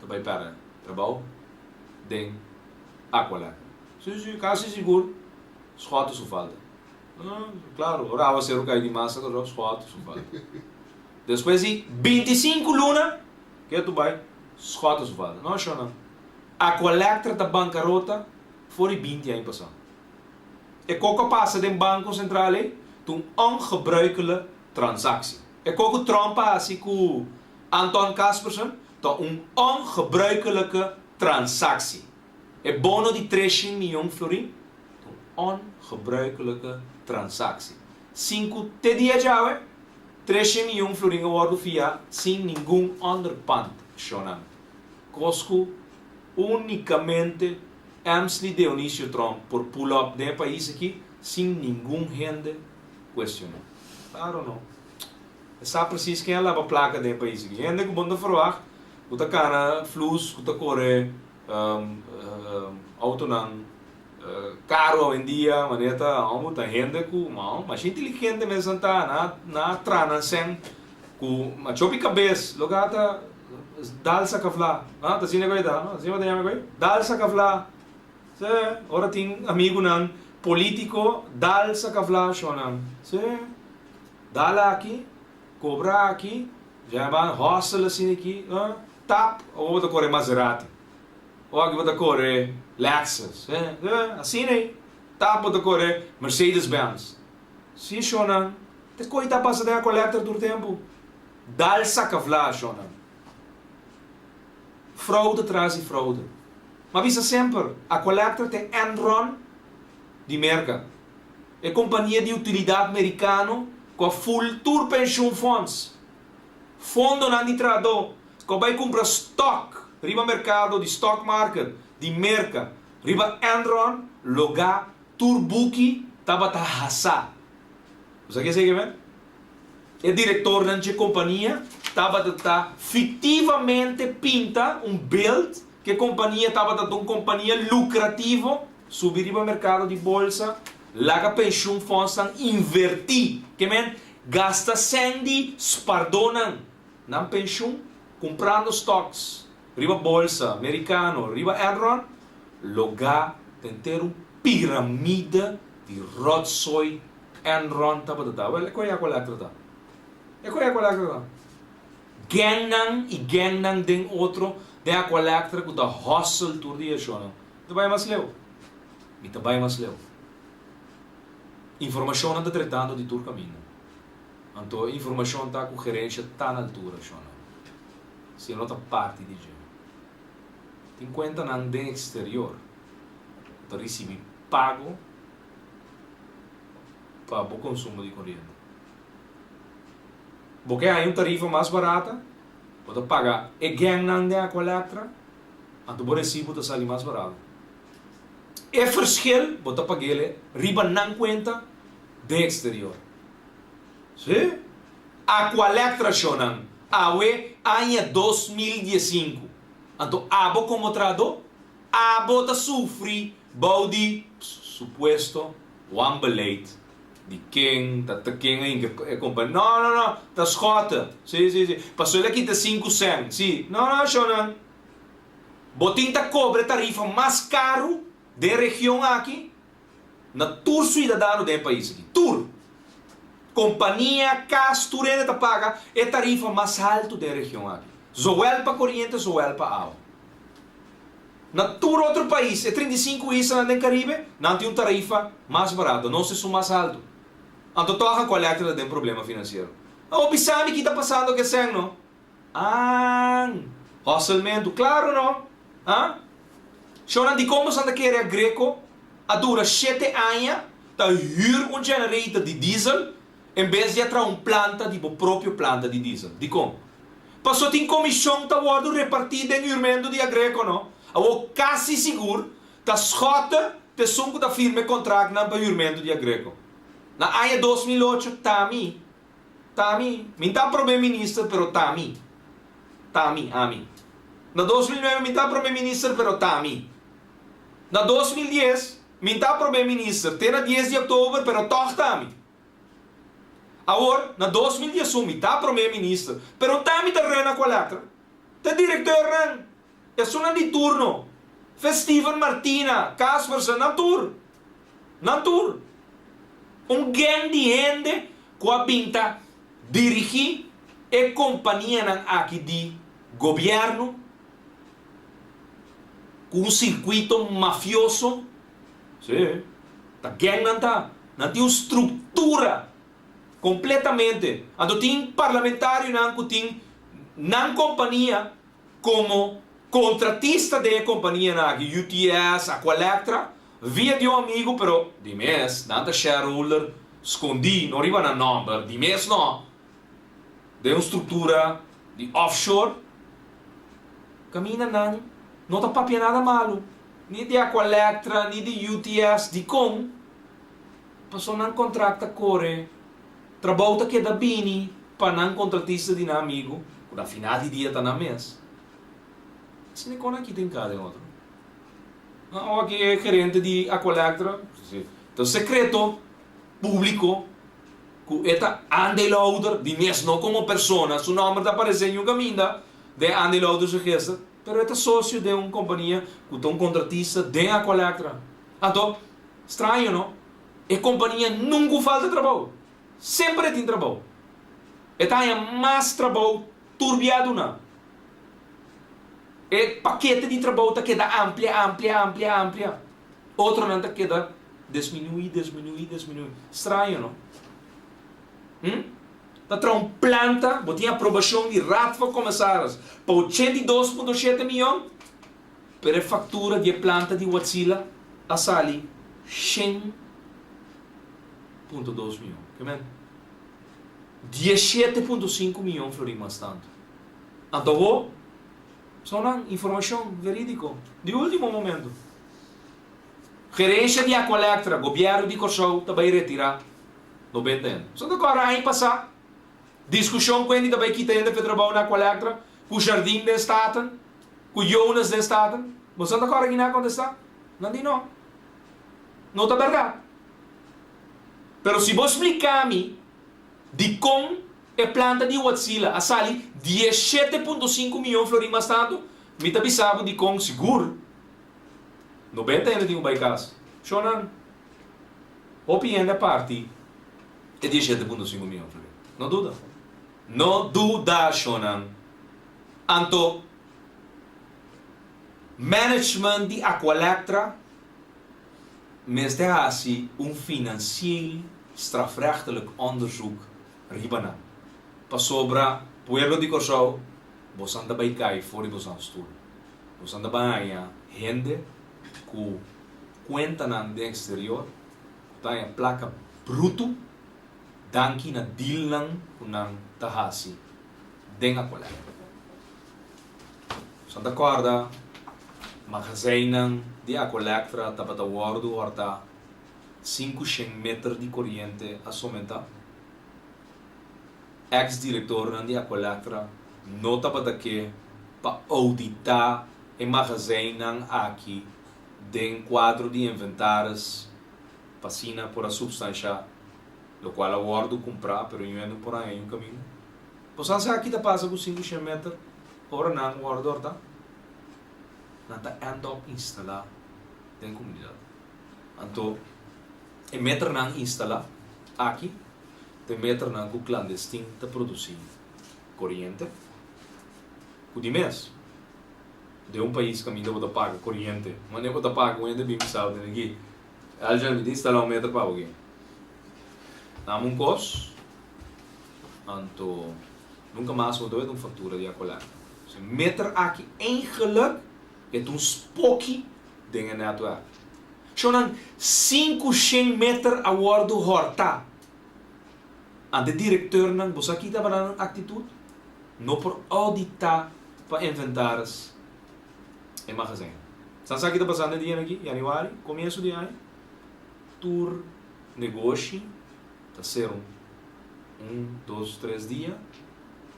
Speaker 3: ta bai pèrdè trabou den Aqualectra. Si, si, kasi sigur Schotten su falta. Klaro, ora awaseru kai di masa Schotten su falta. Despues di 25 luna, ke tu bai? Schotte su vader. No, shonnan. Aqualectra ta bancarota for di binti aña pasá. E koko a pasa den Banco Central ei ta un ongebruikele transactie. E koko Trump a hasi ku Anton Caspersen ta un ongebruikelike transactie. E bono di treshin miyon florin ta un ongebruikelike transactie. Sin ku te dia djawe, treshin miyon florin a wòrdu fiá sin ningun onderpand, shonnan. Kos ku únikamente Emsley Deonisio Tromp por pull up den e pais aki sin ningun hende kuestion'é. Klaro no. E sa presis ken a laba plaka den e pais aki. Hende ku bo no ta ferwagt ku ta kana flus, ku ta kore outonan karu awendia, manera ta homber ta hende ku masha inteligente mes nan ta, nan a traha nan sèn ku machopi kabes, loke ta dal sakafla, ta asina ku e ta, no? Asina bo ta yama ku e? Dal sakafla. Sí, ora tin amigunan politiko dal sakafla shonnan. Sí, dal aki, kobra aki, ya ban hustle asina aki, tap, awor bo ta kore Maserati. Awor aki bo ta kore Lexus. Sí, asina ei, tap bo ta kore Mercedes Benz. Sí, shonnan, te koe ta pasa den a collector tur tempu. Dal sakafla, shonnan. Fraude tras di fraude. M'a bisa semper, Aqualectra ta e Enron di Merka. E kompania di utilidat merikano ku a ful tur pensioenfonds, fondonan di trahadó ku a bai kumpra stock riba merkado di stock market di Merka riba Enron logá tur buki tabata hasá. Bo sa ke esei ke men? E direktornan dje kompania tabata ta fiktivamente pinta un beeld ku e kompania tabata ta un kompania lukrativo, subi riba merkado di bolsa, laga penshunfondsnan invertí, ke men gasta sèn di spardónan nan penshun kumprando stocks riba bolsa merikano, riba Enron, logá tenter un piramide di rotzooi Enron tabata ta. Wel, e koe Aqualectra ta. E koe Aqualectra ta. Gangnan i gangnan den otro den Aqualectra ku ta hustle tur dia shownan. Mi ta bai mas leu. Mi ta bai mas leu. Informashonnan ta tretando di tur kaminda. Anto e informashon ta ku gerensha ta na altura shownan. Si e no ta parti di dje. Tin kuentanan den eksterior ku ta risibi pago. pa bo konsumo di koriente. Bo ke haña un tarifa mas barata, bo ta paga e gangnan den Aqualectra, anto bo resibo ta sali mas barato. E verschil bo ta pag'ele riba nan kuenta den eksterior. Sí, Aqualectra shownan awe aña 2015, anto abo komo trahadó Abo ta sufri bou di supuesto wanbeleid di ken ta ta ken a hinka e kompania. No, no, no, ta Schotte. Si, si, si. Paso el a kita sinku sèn. Si. No, no, shownan. Bo tin ta kobra e tarifa mas karu den region aki na tur suidadano den e pais aki. Tur. Kompania, kas, tur hende ta paga e tarifa mas haltu den e region aki. Zowel pa koriente, zowel pa awa. Na tur otro pais, e 35 islanan den Caribe, nan tin un tarifa mas barato, nos esun mas haltu. Anto tòg Aqualectra ta den problema finansiero. Awor bisa mi ki ta pasando ku e sèn no? Aan! Hòsselmentu, klaro no! Ha? Shownan dikon boso ta kere Aggreko a dura shete aña ta hür un generator di diesel en bes di a traha un planta di bo propio planta di diesel? Dikon? Paso tin komishon ta wòrdu repartí den hürmentu di Aggreko no? Awor kasi sigur ta Schotte t'esun ku ta firma e kontraktnan pa hürmentu di Aggreko. Na aña 2008 t'ami T'ami, mi n'ta prome minister pero t'ami. T'ami, ami. Na 2009 mi n'ta prome minister pero t'ami. Na 2010 mi n'ta prome minister te na dies di oktober pero tòg t'ami. Awor, na 2011 mi ta prome minister pero t'ami ta run Aqualectra. Ta direkteurnan, esunnan di turno, fe Steven Martina, Caspersen, nan tur. Nan tur. Un gang di hende ku a bin ta dirigí e kompanianan aki di gobièrnu. Ku un sirkuito mafioso? Sí, ta gang nan ta. Nan tin un struktura kompletamente. Anto tin parlamentarionan ku tin nan kompania komo kontratista den e kompanianan aki, UTS, Aqualectra, via di un amigu, pero di mes nan ta shareholder skondí, no riba nan nòmber, di mes no. Den un struktura di offshore, kaminda nan no ta papia nada malu, ni di Aqualectra, ni di UTS. Dikon? Pasobra nan kontrakt ta kore, trabou ta keda bini pa nan kontratista di nan amigu, ku na final di dia ta nan mes. Asina kon nan kita hinká den otro? Nan aki e gerente di Aqualectra, ta un sekreto públiko. Ku e ta aandeelhouder, di mes no komo persona, su nòmber ta aparesé den un kaminda den aandeelhoudersregister, pero e ta sosio den un kompania ku ta un kontratista den Aqualectra. Anto, straño no? E kompania nunku falta trabou. Semper e tin trabou. E ta haña mas trabou tur bia duna. E pakete di trabou ta keda amplia, amplia, amplia, amplia. Otronan ta keda desminuí, desminuí, desminuí. Straño, no? Hm? Ta traha un planta, bo tin aprobashon di Raad van Commissaris pa 82.7 miyon, pero e faktura di e planta di Watsila a sali 100.2 miyon. Ke men? 17.5 miyon florin mas tantu. Anto awor, Sonan informashon verídiko di último momento. Gerensia di Aqualectra, Gobièrnu di Kòrsou ta bai retirá 90 hende. Bo ta kòrda aña pasá diskushon ku hende ta bai kita hende fe trabou na Aqualectra, ku Jardin den Staten, ku Jonas den Staten? Bo ta kòrda kina a kontestá? Nan di no. No ta bèrdat. Pero si bo splika mi dikon E planta di Watsila a sali 17.5 miyon florin mas tantu. Mi ta bisa bo dikon sigur 90 hende tin ku bai kas. Shonnan, hopi hende a parti e 17.5 miyon florin. No duda. No duda, shonnan. Anto, management di Aqualectra mester hasi un financieel strafrechtelijk onderzoek riba nan. Pasobra pueblo di Kòrsou, bosan ta bai kai for di bosan stul. Bosan ta bai haña hende ku kuentanan den eksterior ku ta haña plaka brutu danki na dilnan ku nan ta hasi den Aqualectra. Bosan ta kòrda magazijnnan di Aqualectra tabata wòrdu hòrtá 500 meter di koriente a somentá. Eks direktornan di Aqualectra no tabata ke pa ouditá e magazijnnan aki den kuadro di inventaris pa asina por a supstanshá lokual a wòrdu kumprá pero ñu'e no por haña ñun kaminda. Bo sa sa ki ta pasa ku 500 meter ora nan wòrdu òrtá? Nan ta end up instalá den komunidat. Anto e meternan instalá aki ta e meternan ku klandestin ta produsí koriente. Ku di mes, den un pais kaminda bo ta paga koriente, manera bo ta paga un hende bin bisa bo tene aki, Eljan mi ta instalá un meter pa bo aki. Dame un kos, anto nunka mas bo ta wet un faktura di Aqualectra. E meter aki eigenlik e ta un spoki den e netwerk. Shownan 500 meter a wòrdu hòrtá. Ante direktornan, bo sa ki tabata nan aktitut? No por ouditá pa inventaris e magazijn. Sa sa ki ta pasando e dianan aki? Januari, komienso di aña, tur negoshi ta ser un un, dos, tres dia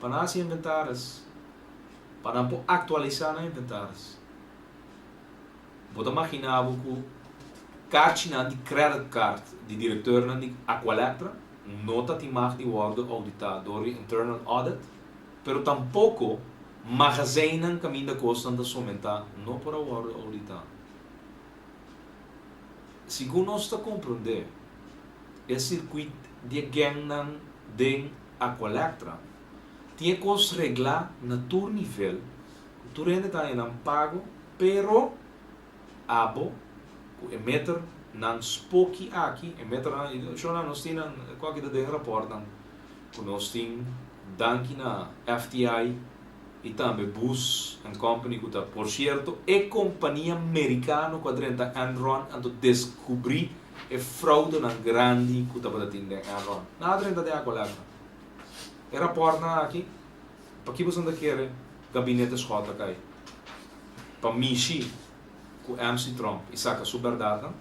Speaker 3: pa nan hasi inventaris, pa nan por aktualisá nan inventaris. Bo ta magina bo ku karchinan di credit card di direktornan di Aqualectra no ta tin mag di wòrdu ouditá dor di internal audit, pero tampoko magazijnnan kaminda kosnan ta somentá no por a wòrdu ouditá. Segun nos ta komprondé, e sirkuit di e gèngnan den Aqualectra tin e kos reglá na tur nivel ku tur hende ta haña nan pago, pero. Abo ku e meter nan spoki aki, e meter nan, shownan nos tin nan, ku aki ta den raport nan ku nos tin danki na FTI i tambe Booz and Company ku ta por sierto e kompania merikano ku a drenta Enron anto deskubrí e fraudenan grandi ku tabata tin den Enron. Nan a drenta den Aqualectra. E raportnan aki, paki boso ta kere gabinete Schotte a kai? Pa mishi ku MC Trump i saka su bèrdatnan,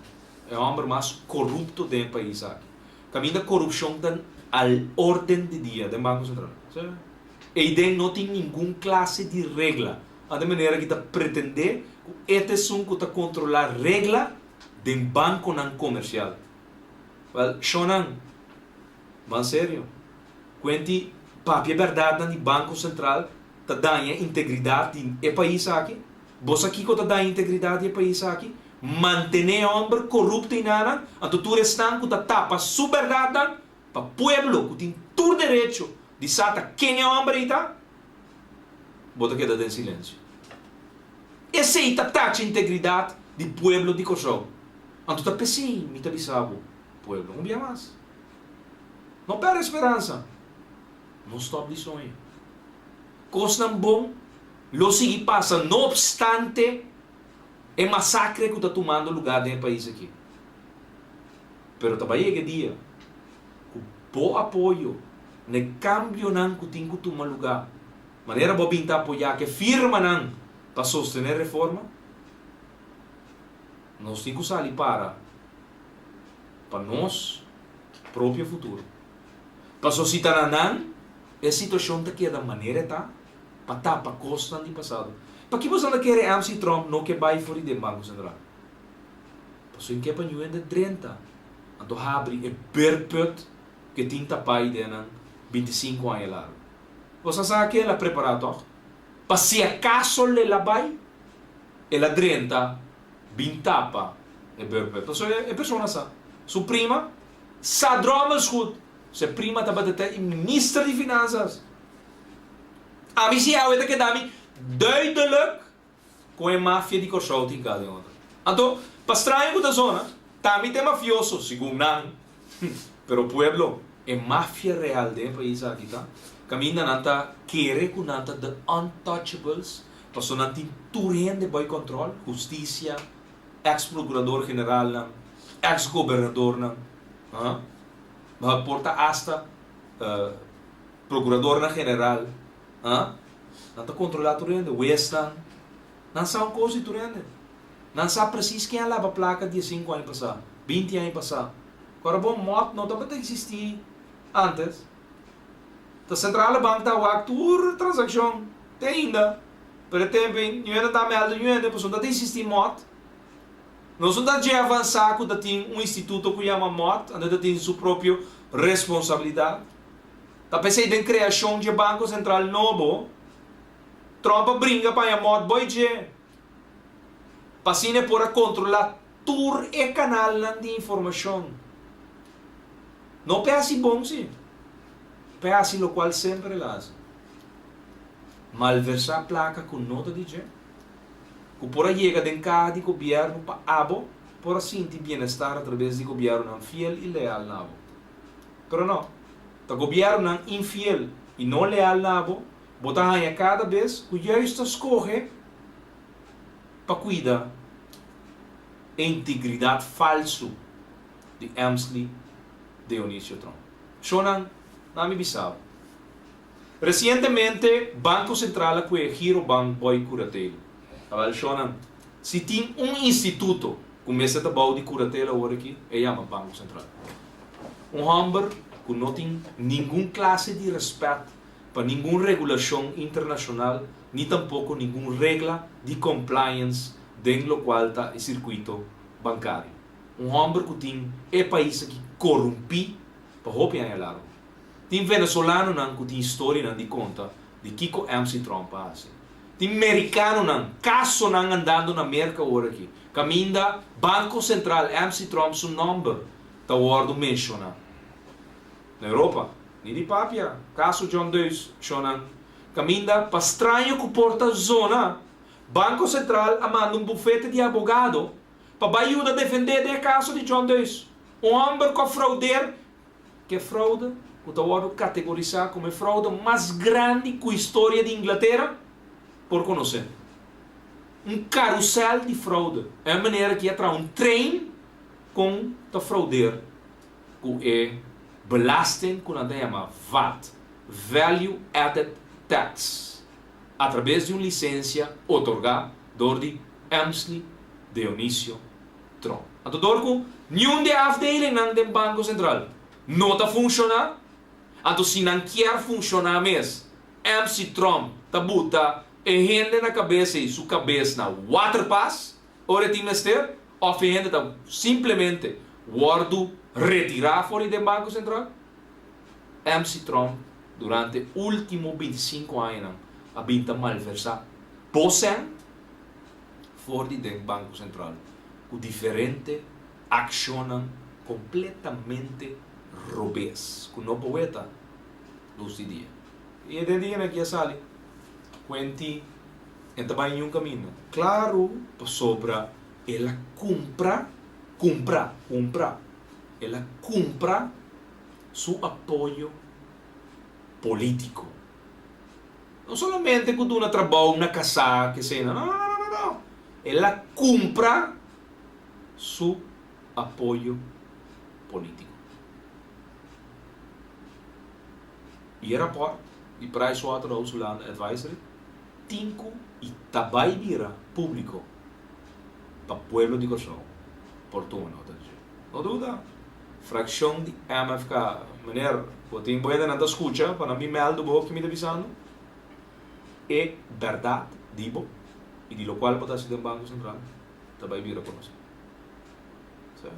Speaker 3: e hòmber mas korupto den e pais aki. Kaminda korupshon ta al orden di dia den Banko Sentral. Eiden no tin ningun klase di regla. Ante manera ki ta pretendé ku e ta esun ku ta kontrolá regla den bankonan komersial. Wèl, shonnan, ban serio. Kuenti papia bèrdatnan di Banko Sentral ta daña integridat di e pais aki? Bo sa kiko ta daña integridat di e pais aki? Mantené e hòmber korupto einanan, anto tur esnan ku ta tapa su bèrdatnan pa pueblo ku tin tur derecho di sa ta ken e hòmber ei ta, bo ta keda den silensio. Esei ta tacha integridat di pueblo di Kòrsou. Anto ta p'esei mi ta bisa bo, pueblo, un bia mas, no pèrdè speransa, no stòp di soña. Kosnan bon lo sigui pasa no opstante e masakre ku ta tumando lugá den e pais aki. Pero ta bai yega e dia ku bo apoyo na e kambionan ku tin ku tuma lugá, manera bo a bin ta apoyá ku e firmanan pa sostené reforma, nos tin ku sali para pa nos propio futuro. Pasobra si ta na nan, e situashon ta keda manera e ta, pa tapa kosnan di pasado. Paki boso anda kere MC Trump no ke bai for di den Banko Sentral? Pasobra e ke pa ñu hende drenta, anto habri e beerput ku e tin tapá ei den nan 25 aña largu. Boso a sa ke el a prepará tòg? Pa si akaso el a bai, el a drenta bin tapa e beerput. Pasobra e persona sa, su prima sa drommels goed. Su prima tabata ta e minister di finansas. Ami si awe ta keda mi duidelijk kon e mafia di Kòrsou tin kada den otro. Anto, pa straño ku ta zona, tambe ta e mafioso, segun nan. Pero pueblo, e mafia real den e pais aki ta kaminda nan ta kere ku nan ta the untouchables, pasobra nan tin tur hende bou kòntròl, hustisia, eks prokurador generalnan, eks gobernadornan, por ta asta Procuradornan general, ha? Nan ta controla tur hende, huesnan. Nan sa un cos di tur hende. Nan sa precies ken a laba placa diesinku aña pasá, binti aña pasá. Ora bo mot no tabata existi antes. Ta Centrale Bank ta wak tur transaccion te ainda. Pero e tempo ei niun hende ta meldo niun hende pasobra no ta existi mot. Nos no ta dje avansa cu ta tin un instituto cu yama mot, anto ta tin su propio responsabilidad. Ta p'esei den kreashon dje Banko Sentral nobo, Trump a bringa pa haña mòt boi dje, pa asina e por a kontrolá tur e kanalnan di informashon. No p'e hasi bon sí, p'e hasi lokual semper el a hasi, malversá plaka ku no ta di dje, ku por a yega den kaha di gobièrnu pa abo por a sinti bienestar atrabes di gobièrnunan fiel i leal na abo. Pero no, ta gobièrnunan infiel i no leal na bo, bo ta haña kada bes ku juist ta skohe pa kuida e integridat falsu di Emsley Deonisio Tromp. Shownan, na mi bisa bo. Resientemente Banko Sentral a kue Girobank boi kuratela. Awel shownan, si tin un instituto ku mester ta bou di kuratela awor aki, e yama Banko Sentral. Un hòmber ku no tin ningun klase di rèspèt pa ningun regulashon internashonal ni tampoko ningun regla di compliance den lokual ta e sirkuito bankario. Un hòmber ku tin e pais aki korumpí pa hopi aña largu. Tin venezolanonan ku tin historianan di konta di kiko MC Trump a hasi. Tin merikanonan, kasonan andando na Merka awor aki, kaminda Banko Sentral MC Trump su nòmber ta wòrdu menshoná. Na Europa, ni di papia, kaso John Deus, shonnan, kaminda pa straño ku por ta zona. Banko Sentral a manda un bufete di abogado pa bai yuda defendé den e kaso di John Deus, un hòmber ku a frauder ku e fraude ku ta wòrdu kategorisá komo e fraude mas grandi ku historia di Inglatera por konosé. Un karusèl di fraude, e manera ki a traha un trein kon ta frauder ku e belasting ku nan ta yama vat, Value Added Tax, atrabes di un lisensia otorgá dor di Emsley Dionisio Tromp. Anto dor ku niun di e afdelingnan den Banko Sentral no ta funshoná, anto si nan kier funshoná mes, Emsley Tromp ta buta e hende na kabes ei su kabes na waterpas ora e tin mester, òf e hende ta simplemente wòrdu retirá for di den Banko Sentral. MC Trump durante ultimo bintisinku añanan a bin ta malversá bosèn for di den Banko Sentral ku diferente akshonnan kompletamente robes ku no por weta lus di dia. I e den dianan aki a sali kuenti e ta bai niun kaminda. Klaru pasobra el a kumpra, kumpra, kumpra, el a kumpra su apoyo polítiko. No solamente ku duna trabou na kasá kesena, no, no, no, no, no. El a kumpra su apoyo polítiko. I e rapòrt di Pricewaterhouse Hulanda Advisory tin ku i ta bai bira públiko pa pueblo di Kòrsou por tuma nota di dje. No duda. Frakshon di MFK, Meneer, bo tin bo hendenan ta skucha pa nan bin mèldu bo ki mi ta bisando? E bèrdat di bo i di lokual bo ta hasi den Banko Sentral ta bai bira konosí. Sa?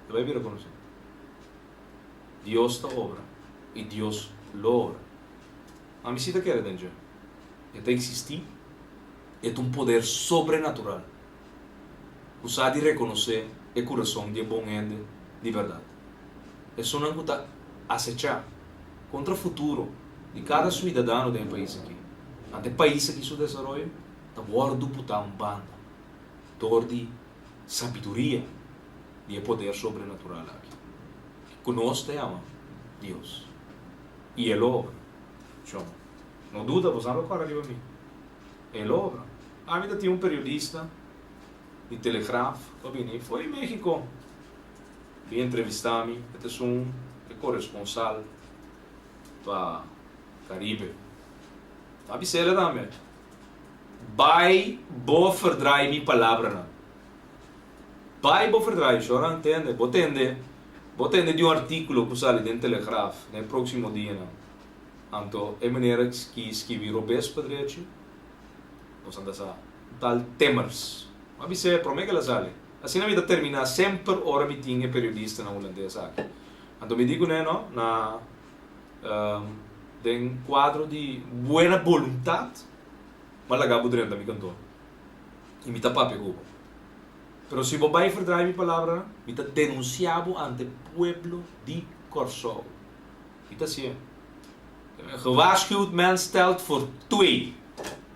Speaker 3: Ta bai bira konosí. Dios ta obra i Dios lo obra. Ami si ta kere den dje. E ta eksistí, e ta un poder sobrenatural. Ku sa di rekonosé e kurason di e bon hende di bèrdat. Esunnan ku ta asechá kontra futuro di kada suidadano den e pais aki. Ante e pais aki su desaroyo ta wòrdu putá un banda dor di sabiduria di e poder sobrenatural aki, ku nos ta yama Dios. I e lo obra. Shon, no duda, boso a lo kòrda riba mi. E lo obra. Ami ta tin un periodista di Telegraaf ku a bini for di Mexico bin entrevista mi, e ta esun e koresponsal pa Caribe. Ta bis'el tambe, Bai bo verdraai mi palabranan. Bai bo verdraai, shora ntende, bo tende, bo tende di un artíkulo ku sali den Telegraaf den e próksimo dianan. Anto e manera ki skibi robes pa drechi, bo sa ta sa un tal Timmers. Mi a bis'é promé ku el a sali. Asina mi ta terminá semper ora mi tin e periodistanan hulandes aki. Anto mi di kuné no, na den kuadro di buena boluntat, mi a laga bo drenta mi kantor i mi ta papia ku bo. Pero si bo bai verdraai mi palabranan, mi ta denunsiá bo ante pueblo di Kòrsou. Mi ta siña. Gewaarschuwd mens telt voor twee.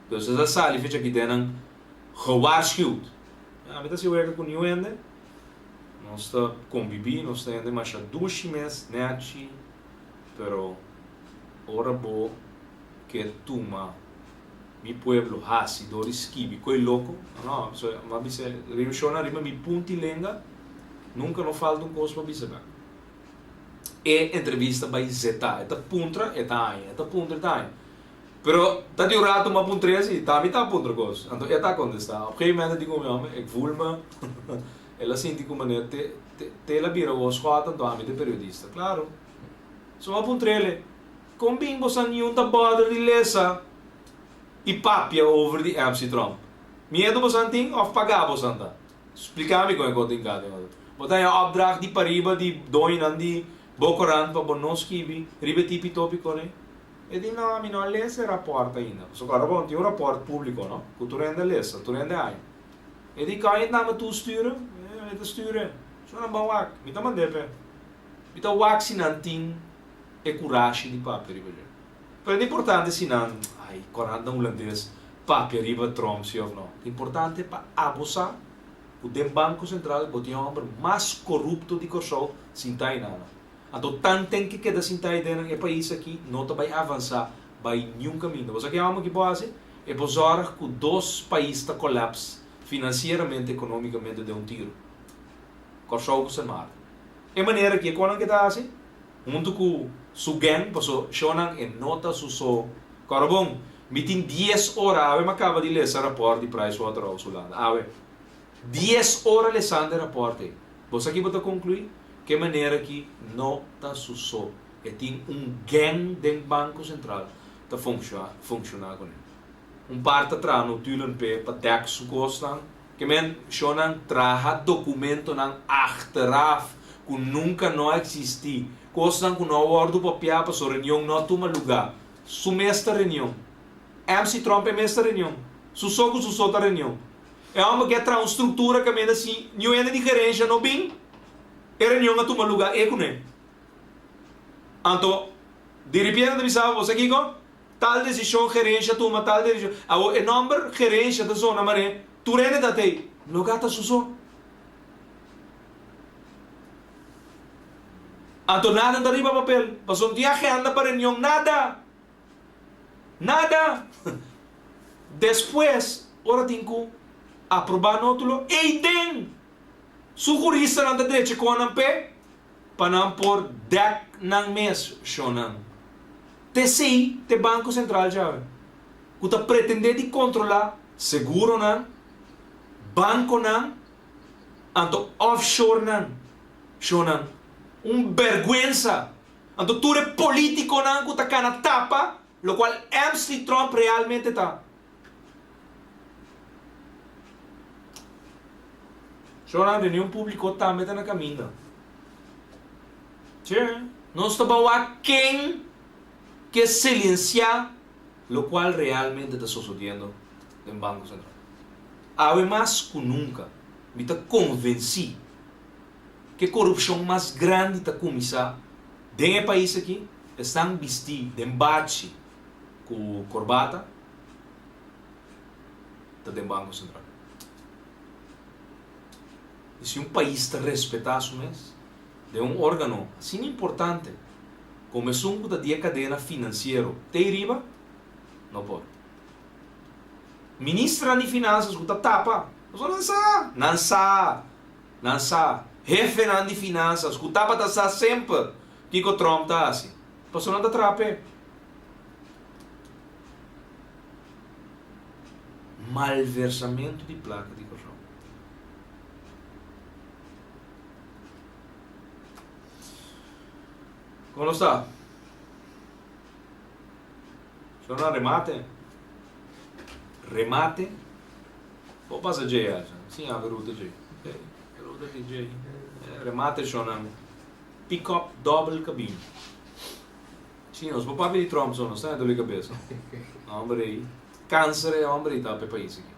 Speaker 3: Dus es a sali fecha aki den nan gewaarschuwd. Ja, mi ta siña werka ku niun hende. Nos ta kombibí, nos ta hende masha dushi mes, nèchi, pero ora bo ke tuma mi pueblo hasi dor di skibi koe loko, no, no, so mi a bisa riba shona riba mi punti lenga, nunka no falta un kos pa bisa bek. E entrevista bai zetá. E ta puntra, e ta haña. E ta puntra, e ta haña. Pero ta di un rato m'a puntr'é si, ta mi ta puntra kos. Anto e ta kontestá. Op gegeven moment e di ku mi, hòmber, ik voel me. El a sinti ku manera te, te, te el a bira wou schòt, anto ami ta e periodista. Klaro. So m'a puntr'é, Kon bin bo sa niun ta bòder di lesa i papia over di MC Tromp? Miedu bo san tin òf pagá bo san ta? Splika mi kon e kos tin kati hoor. Bo ta haña opdracht di pariba di doñonan di bo korant pa bo no skibi riba e tipi topiko nei? E di no, mi no a lesa e raport ainda. Pasobra ora bo tin un raport publiko no, ku tur hende a lesa, tur hende a haña. E di kan e na mi toesturen? Mi ta sture. Su nan ban wak. Mi ta mand'é p'e. Mi ta wak si nan tin e kurashi di papia riba dje. Pero e ta importante si nan, ai, korantnan hulandes. papia riba Trump si of no. Ta importante pa abo sa ku den Banko Sentral bo tin e hòmber mas korupto di Kòrsou sintá einan. Anto tanten ke keda sintá eidennan e pais aki no ta bai avansá bai niun kaminda. Bo sa ke hòmber ki por hasi? E por zòrg ku dos pais ta kòlaps finansieramente, ekonómikamente den un tiru. Kòrsou ku Sint Maarten. E manera ki e konan ke ta hasi huntu ku su gang paso shownan e no ta su so. Kòrda bon, mi tin dies ora awe m'a kaba di lesa rapòrt di Pricewaterhouse Hulanda. Awe. Dies ora lesando e rapòrt ei. Bo sa ki bo ta konkluí? Ku e manera ki no ta su so. E tin un gang den Banko Sentral ta funshoná kuné. Un par ta traha notulen p'e pa dèk su kosnan. Ke men shownan traha dokumentonan achteraf ku nunka no a eksistí, kosnan ku no a wòrdu papiá paso reunion no a tuma lugá. Su mes ta reunion. MC Tromp e mes ta reunion. Su so ku su so ta reunion. E hòmber ke a traha un struktura kaminda si niun hende di gerensha no bin, e reunion a tuma lugá e kuné. Anto, diripiente ta bisa bo, sa kiko? Tal desishon gerensha tuma, tal desishon. Awor e nòmber gerensha ta zona maré tur hende ta tei. Loke ta su so. Anto nada no ta riba papel. Pasobra no tin agenda pa reunion, nada! Nada! Despues, ora tin ku aprobá nótulo, ei den! Su huristanan ta drecha kon nan p'e pa nan por dèk nan mes shonnan. T'esei t'e Banko Sentral djawe, ku ta pretendé di kontrolá seguronan, bankonan, anto offshorenan, shonnan. Un bèrgwensa! Anto tur e polítikonan ku ta kana tapa lokual MC Trump realmente ta. Shonnan, reunion públiko tambe ta na kaminda. Che, nos ta bawa ken ke silensiá lokual realmente ta sosodiendo den Banko Sentral. Awe mas ku nunka mi ta konvensí ku e korupshon mas grandi ta kuminsá den e pais aki, esnan bistí den bachi ku korbata ta den Banko Sentral. I si un pais ta respetá su mes den un órgano asina importante komo esun ku ta di e kadena finansiero te riba, no por. Ministernan di Finansas ku ta tapa, pasobra nan sa, nan sa, nan sa. Hefenan di Finansas ku tabata sa semper kiko Trump ta hasi, pasobra nan ta traha p'e. Malversamentu di plaka di Kòrsou. Kon nos ta? Shona remate. Remate. Bo pasa djei aja. Sin habi ruta djei. E ruta di djei. Remate shona pick up dobbel cabina. Si nos por papia di Trump so nos ta doli cabeza. Hombre ei. Cancer e hombre ei ta pa e pais aki.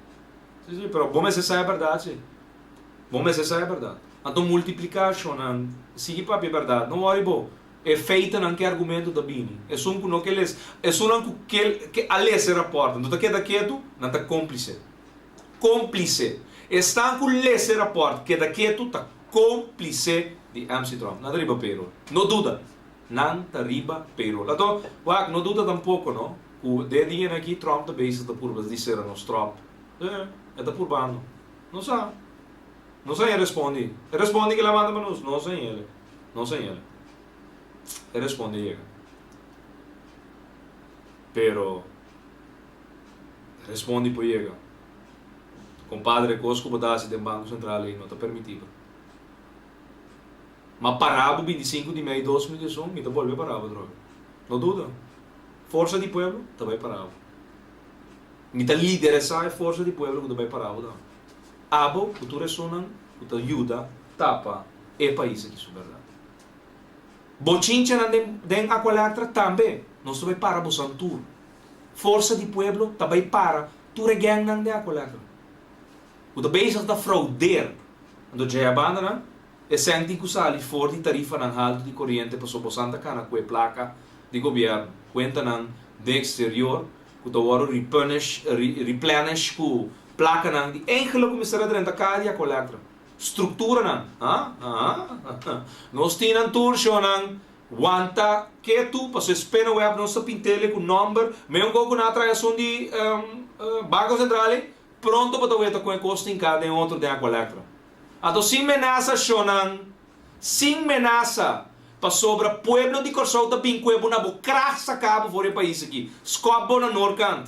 Speaker 3: Si si pero bo mester sa e berdad si. Bo mester sa e berdad. Anto multiplica shona sigui papia e berdad. No worry bo. E feitonan ku e argumento ta bini. Esun ku no ke lesa, esunnan ku ke ke a lesa e rapòrt no ta keda ketu, nan ta kómplise. Kómplise. Esnan ku lesa e rapòrt keda ketu ta kómplise di MC Trump. Nan ta riba payroll. No duda. Nan ta riba payroll. Anto, wak, no duda tampoko no, ku den e dianan aki Trump ta bezig ta purba di sera nos stròp. E, e ta purbando. No sa. No sa e respondi. E respondi ke el a manda pa nos. No sa el. No señor. E responde yega. Pero e respondi por yega. Compadre, cos cu bo ta haci den Banco Central ey no ta permiti bro. Ma para bo 25 di mei 2011 mi ta bolbe para bo atrobe. No duda. Forsa di pueblo ta bay para bo. Mi ta lideresa e forsa di pueblo cu ta bay para bo tambe. Abo cu tur esunnan cu ta yuda tapa e pais aki su berdad. Bochinchanan den den Aqualectra tambe nos ta bay para bosan tur. Forsa di pueblo ta bay para tur e gangnan den Aqualectra cu ta bezig ta fraudeer. Anto djey a banda nan e cent tin cu sali for di tarifanan halto di coriente pasobra bosan ta cana cu e placa di gobierno, cuentanan den exterior. ku ta wòrdu repunish, replenish ku plakanan di eigenlijk ku mester a drenta kada di Aqualectra. Strukturanan, ha? Ha? Nos tin nan tur, shownan, wanta ketu, pasobra e spinnenweb nos ta pint'ele ku nòmber, meun kos ku nan a traha esun di Banko Sentral ei, pronto bo ta weta kon e kos tin ka den otro den Aqualectra. Anto sin menasa, shownan, sin menasa, pasobra pueblo di Kòrsou ta bin kue bo na bo krag saka bo for di e pais aki, skòp bo na noorkant.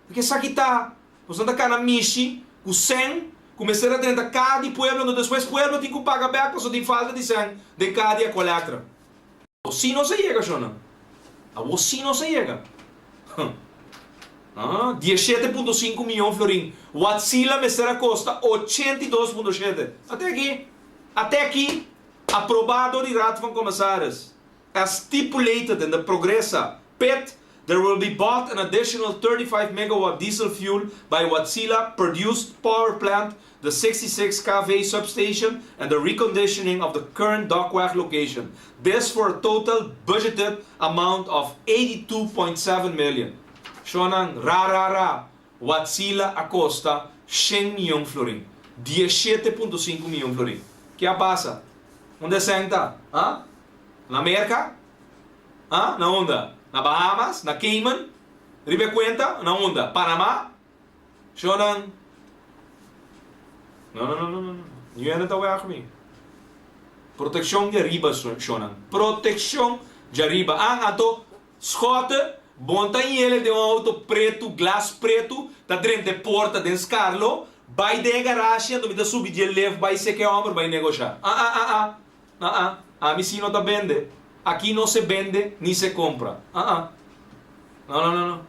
Speaker 3: Paske esaki ta, boso ta kana mishi ku sèn ku mester a drenta kaha di pueblo, anto despues pueblo tin ku paga bèk pasobra tin falta di sèn den kaha di Aqualectra. Awor sí nos a yega, shonnan. Awor sí nos a yega. Ah, dieshete punto sinku miyon florin. Watsila mester a kosta 82.7. Ate aki, ate aki, aprobá dor di Raad van Commissaris. As stipulated in the Progresa pit, there will be bought an additional 35 megawatt diesel fuel by Watsila produced power plant, the 66 kV substation and the reconditioning of the current Dokweg location. This for a total budgeted amount of 82.7 million. Shonan, ra ra ra, Watsila a kosta shen miyon florin, 17.5 miyon florin. Ke a pasa? Unda e sèn ta? Ha? Na Merka? Ha? Na unda? Na Bahamas? Na Cayman? Riba e kuenta? Na unda? Panama? Shownan? No, no, no, no, no, no. Niun hende ta wèg mi. Protekshon djariba, shownan. Protekshon djariba. An, anto, Schotte, bon ta yele den un auto pretu, glas pretu, ta drenta e porta den Scarlo, bai den e garashi, anto mi ta subi dje lef bai seke e homber bai negosha. Ah ah ah ah. Ah ah. Ami si no ta bende. Aki no se bende ni se compra. Ah ah. No no no no.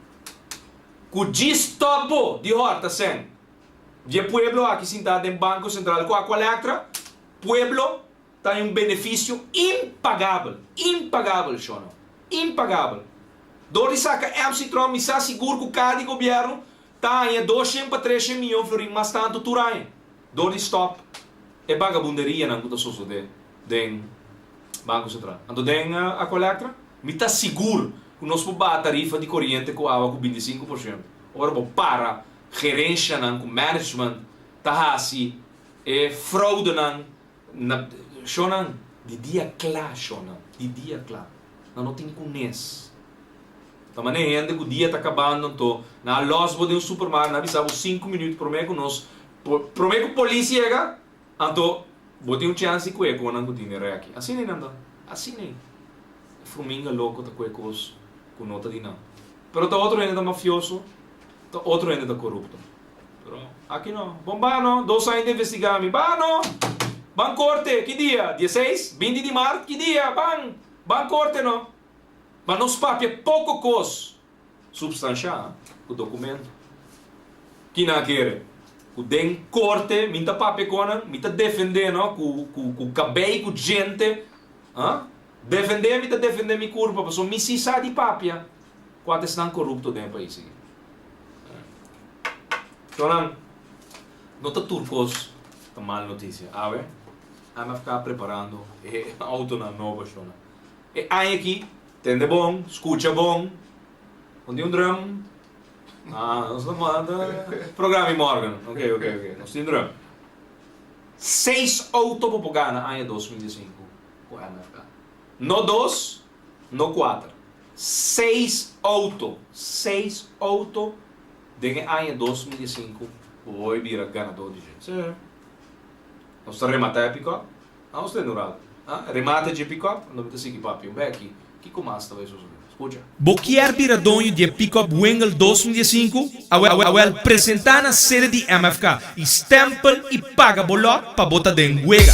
Speaker 3: Ku djis stop bo di horta sen. Dje pueblo aki sinta den Banco Central ku Aqualectra, pueblo Ta un benefisio impagabel, impagabel, shono, impagabel. Dor di saka MC Trump mi sa sigur ku kada di gobièrnu ta haña doshen pa treshen miyon florin mas tantu tur aña dor di stòp e bagabunderianan ku ta sosodé den Banko Sentral. Anto den Aqualectra mi ta sigur ku nos por baha tarifa di koriente ku awa ku 25% ora bo para gerenshanan ku management ta hasi e fraudenan Na shownan di dia kla shownan di dia kla nan no tin kunes ta mane hende ku dia ta kabando anto nan a los bo den un supermarkt nan a bisa bo sinku minüt prome ku nos prome ku polis yega anto bo tin un chèns di kue konan ku tin den rèki asina ei nan ta asina ei e fruminga loko ta kue kos ku no ta di nan pero ta otro hende ta mafioso ta otro hende ta korupto. Pero aki no. Bon ba no, dos aña ta investiga mi. Ba no! Ban korte, ki dia? Dieseis? Binti di mart? Ki dia? Ban! Ban korte no. Ma nos papia poko kos supstanshá ku dokumento. Ki nan a kere? Ku den korte mi ta papia kon nan, mi ta defendé no ku ku ku kabei ku djente. Ha? Defendé mi ta defendé mi kurpa pasobra mi si sa di papia kua ta esnan korupto den e pais aki. Shownan, no ta tur kos ta mal notisia. Awe, MFK preparando e autonan nobo, shownan. E aña aki, tende bon, skucha bon. No tin un drum? Ah, nos ta manda programa i morgen. Ok, ok, ok. Nos tin drum. Seis auto bo por gana aña 2015 ku MFK. No dos, no kuater. Seis auto, seis auto den e aña 2005 bo por bira ganador di dje. Sí. Nos ta rematá e pikòp? Nos ta endurado. Ah, remate dje pikòp? Anto mi ta sigui papia un bèki. Kiko mas ta bai sosodé? Skucha.
Speaker 1: Bo kier bira doño di e pikòp Wingle 2005? Awel, presentá na sede di MFK i stèmpel i paga bo lòt pa bo ta den wega.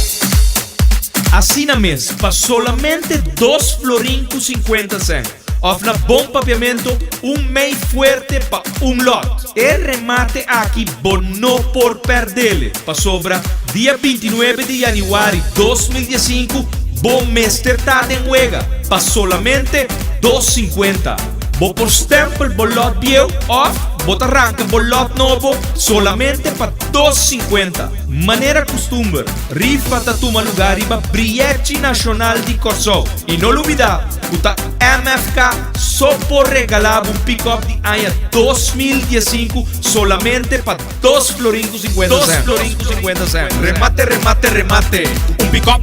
Speaker 1: Asina mes, pa solamente dos florin ku sinkuenta sèn, òf na bon papiamentu, un mei fuerte pa un lòt. E remate aki bo no por pèrdele, pasobra dia 29 di yanüari 2015 bo mester ta den wega pa solamente dos sinkuenta. Bo por stempel bo lòt bieu òf bo ta ranka bo lòt nobo solamente pa dos sinkuenta. Manera kustumber, rifa ta tuma lugá riba Brièchi Nashonal di Kòrsou. I no lubidá! Ku ta MFK so por regalá bo un pick-up di aña 2015 solamente pa dos florin ku 50 cent. Dos florin ku 50 cent. Remate, remate, remate.
Speaker 5: Un pick-up,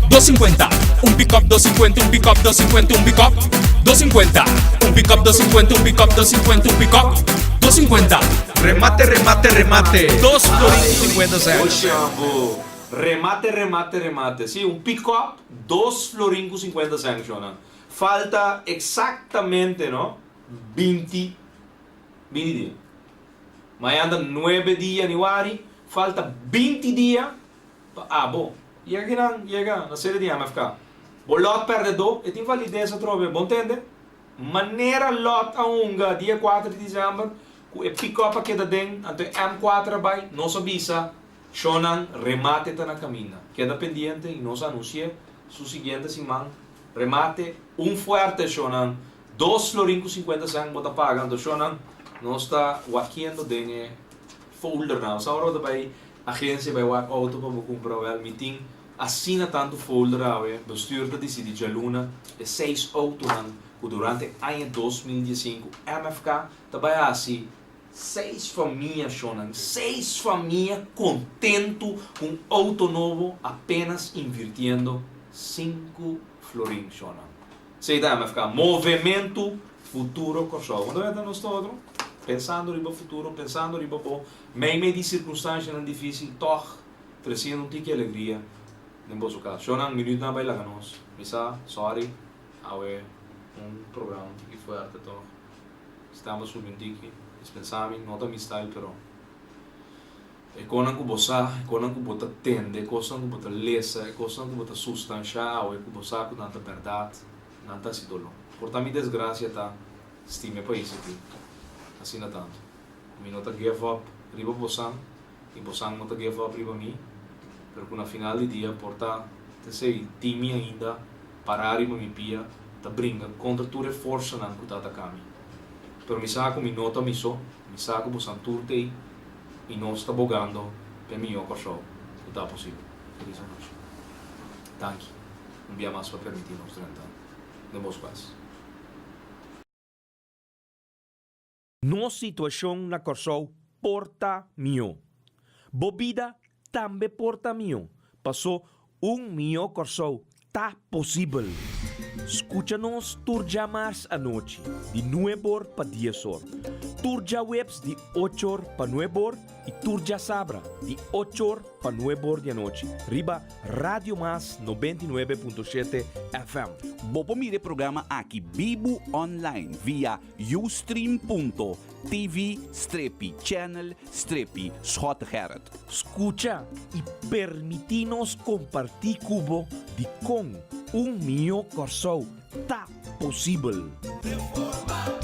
Speaker 5: dos 50. Un pick-up, dos 50. Un pick-up, dos 50. Un pick-up, dos 50. Un pick-up, dos 50. Un pick-up, dos 50. Un pick-up, dos 50.
Speaker 1: Remate, remate, remate. Dos florin ku 50 cent.
Speaker 3: Oshambo. Remate, remate, remate. Sí, un pick-up, dos florin ku 50 cent, shona. Falta exactamente, no? 20, 20 dia. Mañan ta 9 di januari, falta 20 dia pa abo yega kinan, yega na sede di MFK. Bo lot perdedó, e tin valides atrobe, bo ntende? Manera lot a hunga dia 4 di december, ku e pick-up a keda den, anto e M4 a bai, nos a bisa shownan remate ta na kaminda. Keda pendiente i nos a anunsi'é su siguiente siman. Remate un fuerte shownan, dos florin ku 50 cent bo ta paga, anto shownan nos ta wakiendo den e foldernan. Sa ora bo ta bai agencia bai wak auto pa bo kumpra, wel mi tin asina tantu folder awe, bestuur ta disidi djaluna e seis autonan ku durante aña 2015 MFK ta bai hasi seis famia shownan, seis famia kontentu ku un auto nobo apenas invirtiendo 5 florin shownan. Esei ta MFK, Movementu Futuro Kòrsou. Wanta meta nos ta otro? Pensando riba futuro, pensando riba bo, meimei di sirkunstanshanan difísil, tòg tresiendo un tiki alegria den boso kas. Shownan, minütnan a bai laga nos. Mi sa, sòri, awe un programa un tiki fuerte tòg. Stamba subi un tiki, dispensá mi, no ta mi style, pero e konan ku bo sa, e konan ku bo ta tende, e kosnan ku bo ta lesa, e kosnan ku bo ta sustanshá awe ku bo sa ku nan ta bèrdat, nan ta hasi doló. Por ta mi desgrasia ta stima e pais aki asina tantu. Mi no ta give up riba bosan i bosan no ta give up riba mi, pero ku na final di dia por ta t'esei tin mi ainda pará riba mi pia ta bringa kontra tur e forsanan ku ta ataká mi. Pero mi sa ku mi no ta mi so, mi sa ku bosan tur t'ei i nos ta bogando p'e mihó Kòrsou ku ta posibel. Felis anochi. Danki un bia mas pa permití nos drenta den bos kas.
Speaker 1: Nos situashon na Kòrsou por ta mihó. Bo bida tambe por ta mihó, pasó un mihó Kòrsou ta posibel. Skucha nos tur djamars anochi di nueb'or pa dies'or, tur djaweps di och'or pa nueb'or i tur djasabra di och'or pa nueb'or di anochi riba Radio Mas 99.7 FM.
Speaker 2: Bo por mira e programa aki bibu online via ustream.tv strepi channel strepi Schottegerrit.
Speaker 1: Skucha i permití nos kompartí ku bo dikon un mihó Kòrsou ta posibel.
Speaker 5: Reforma.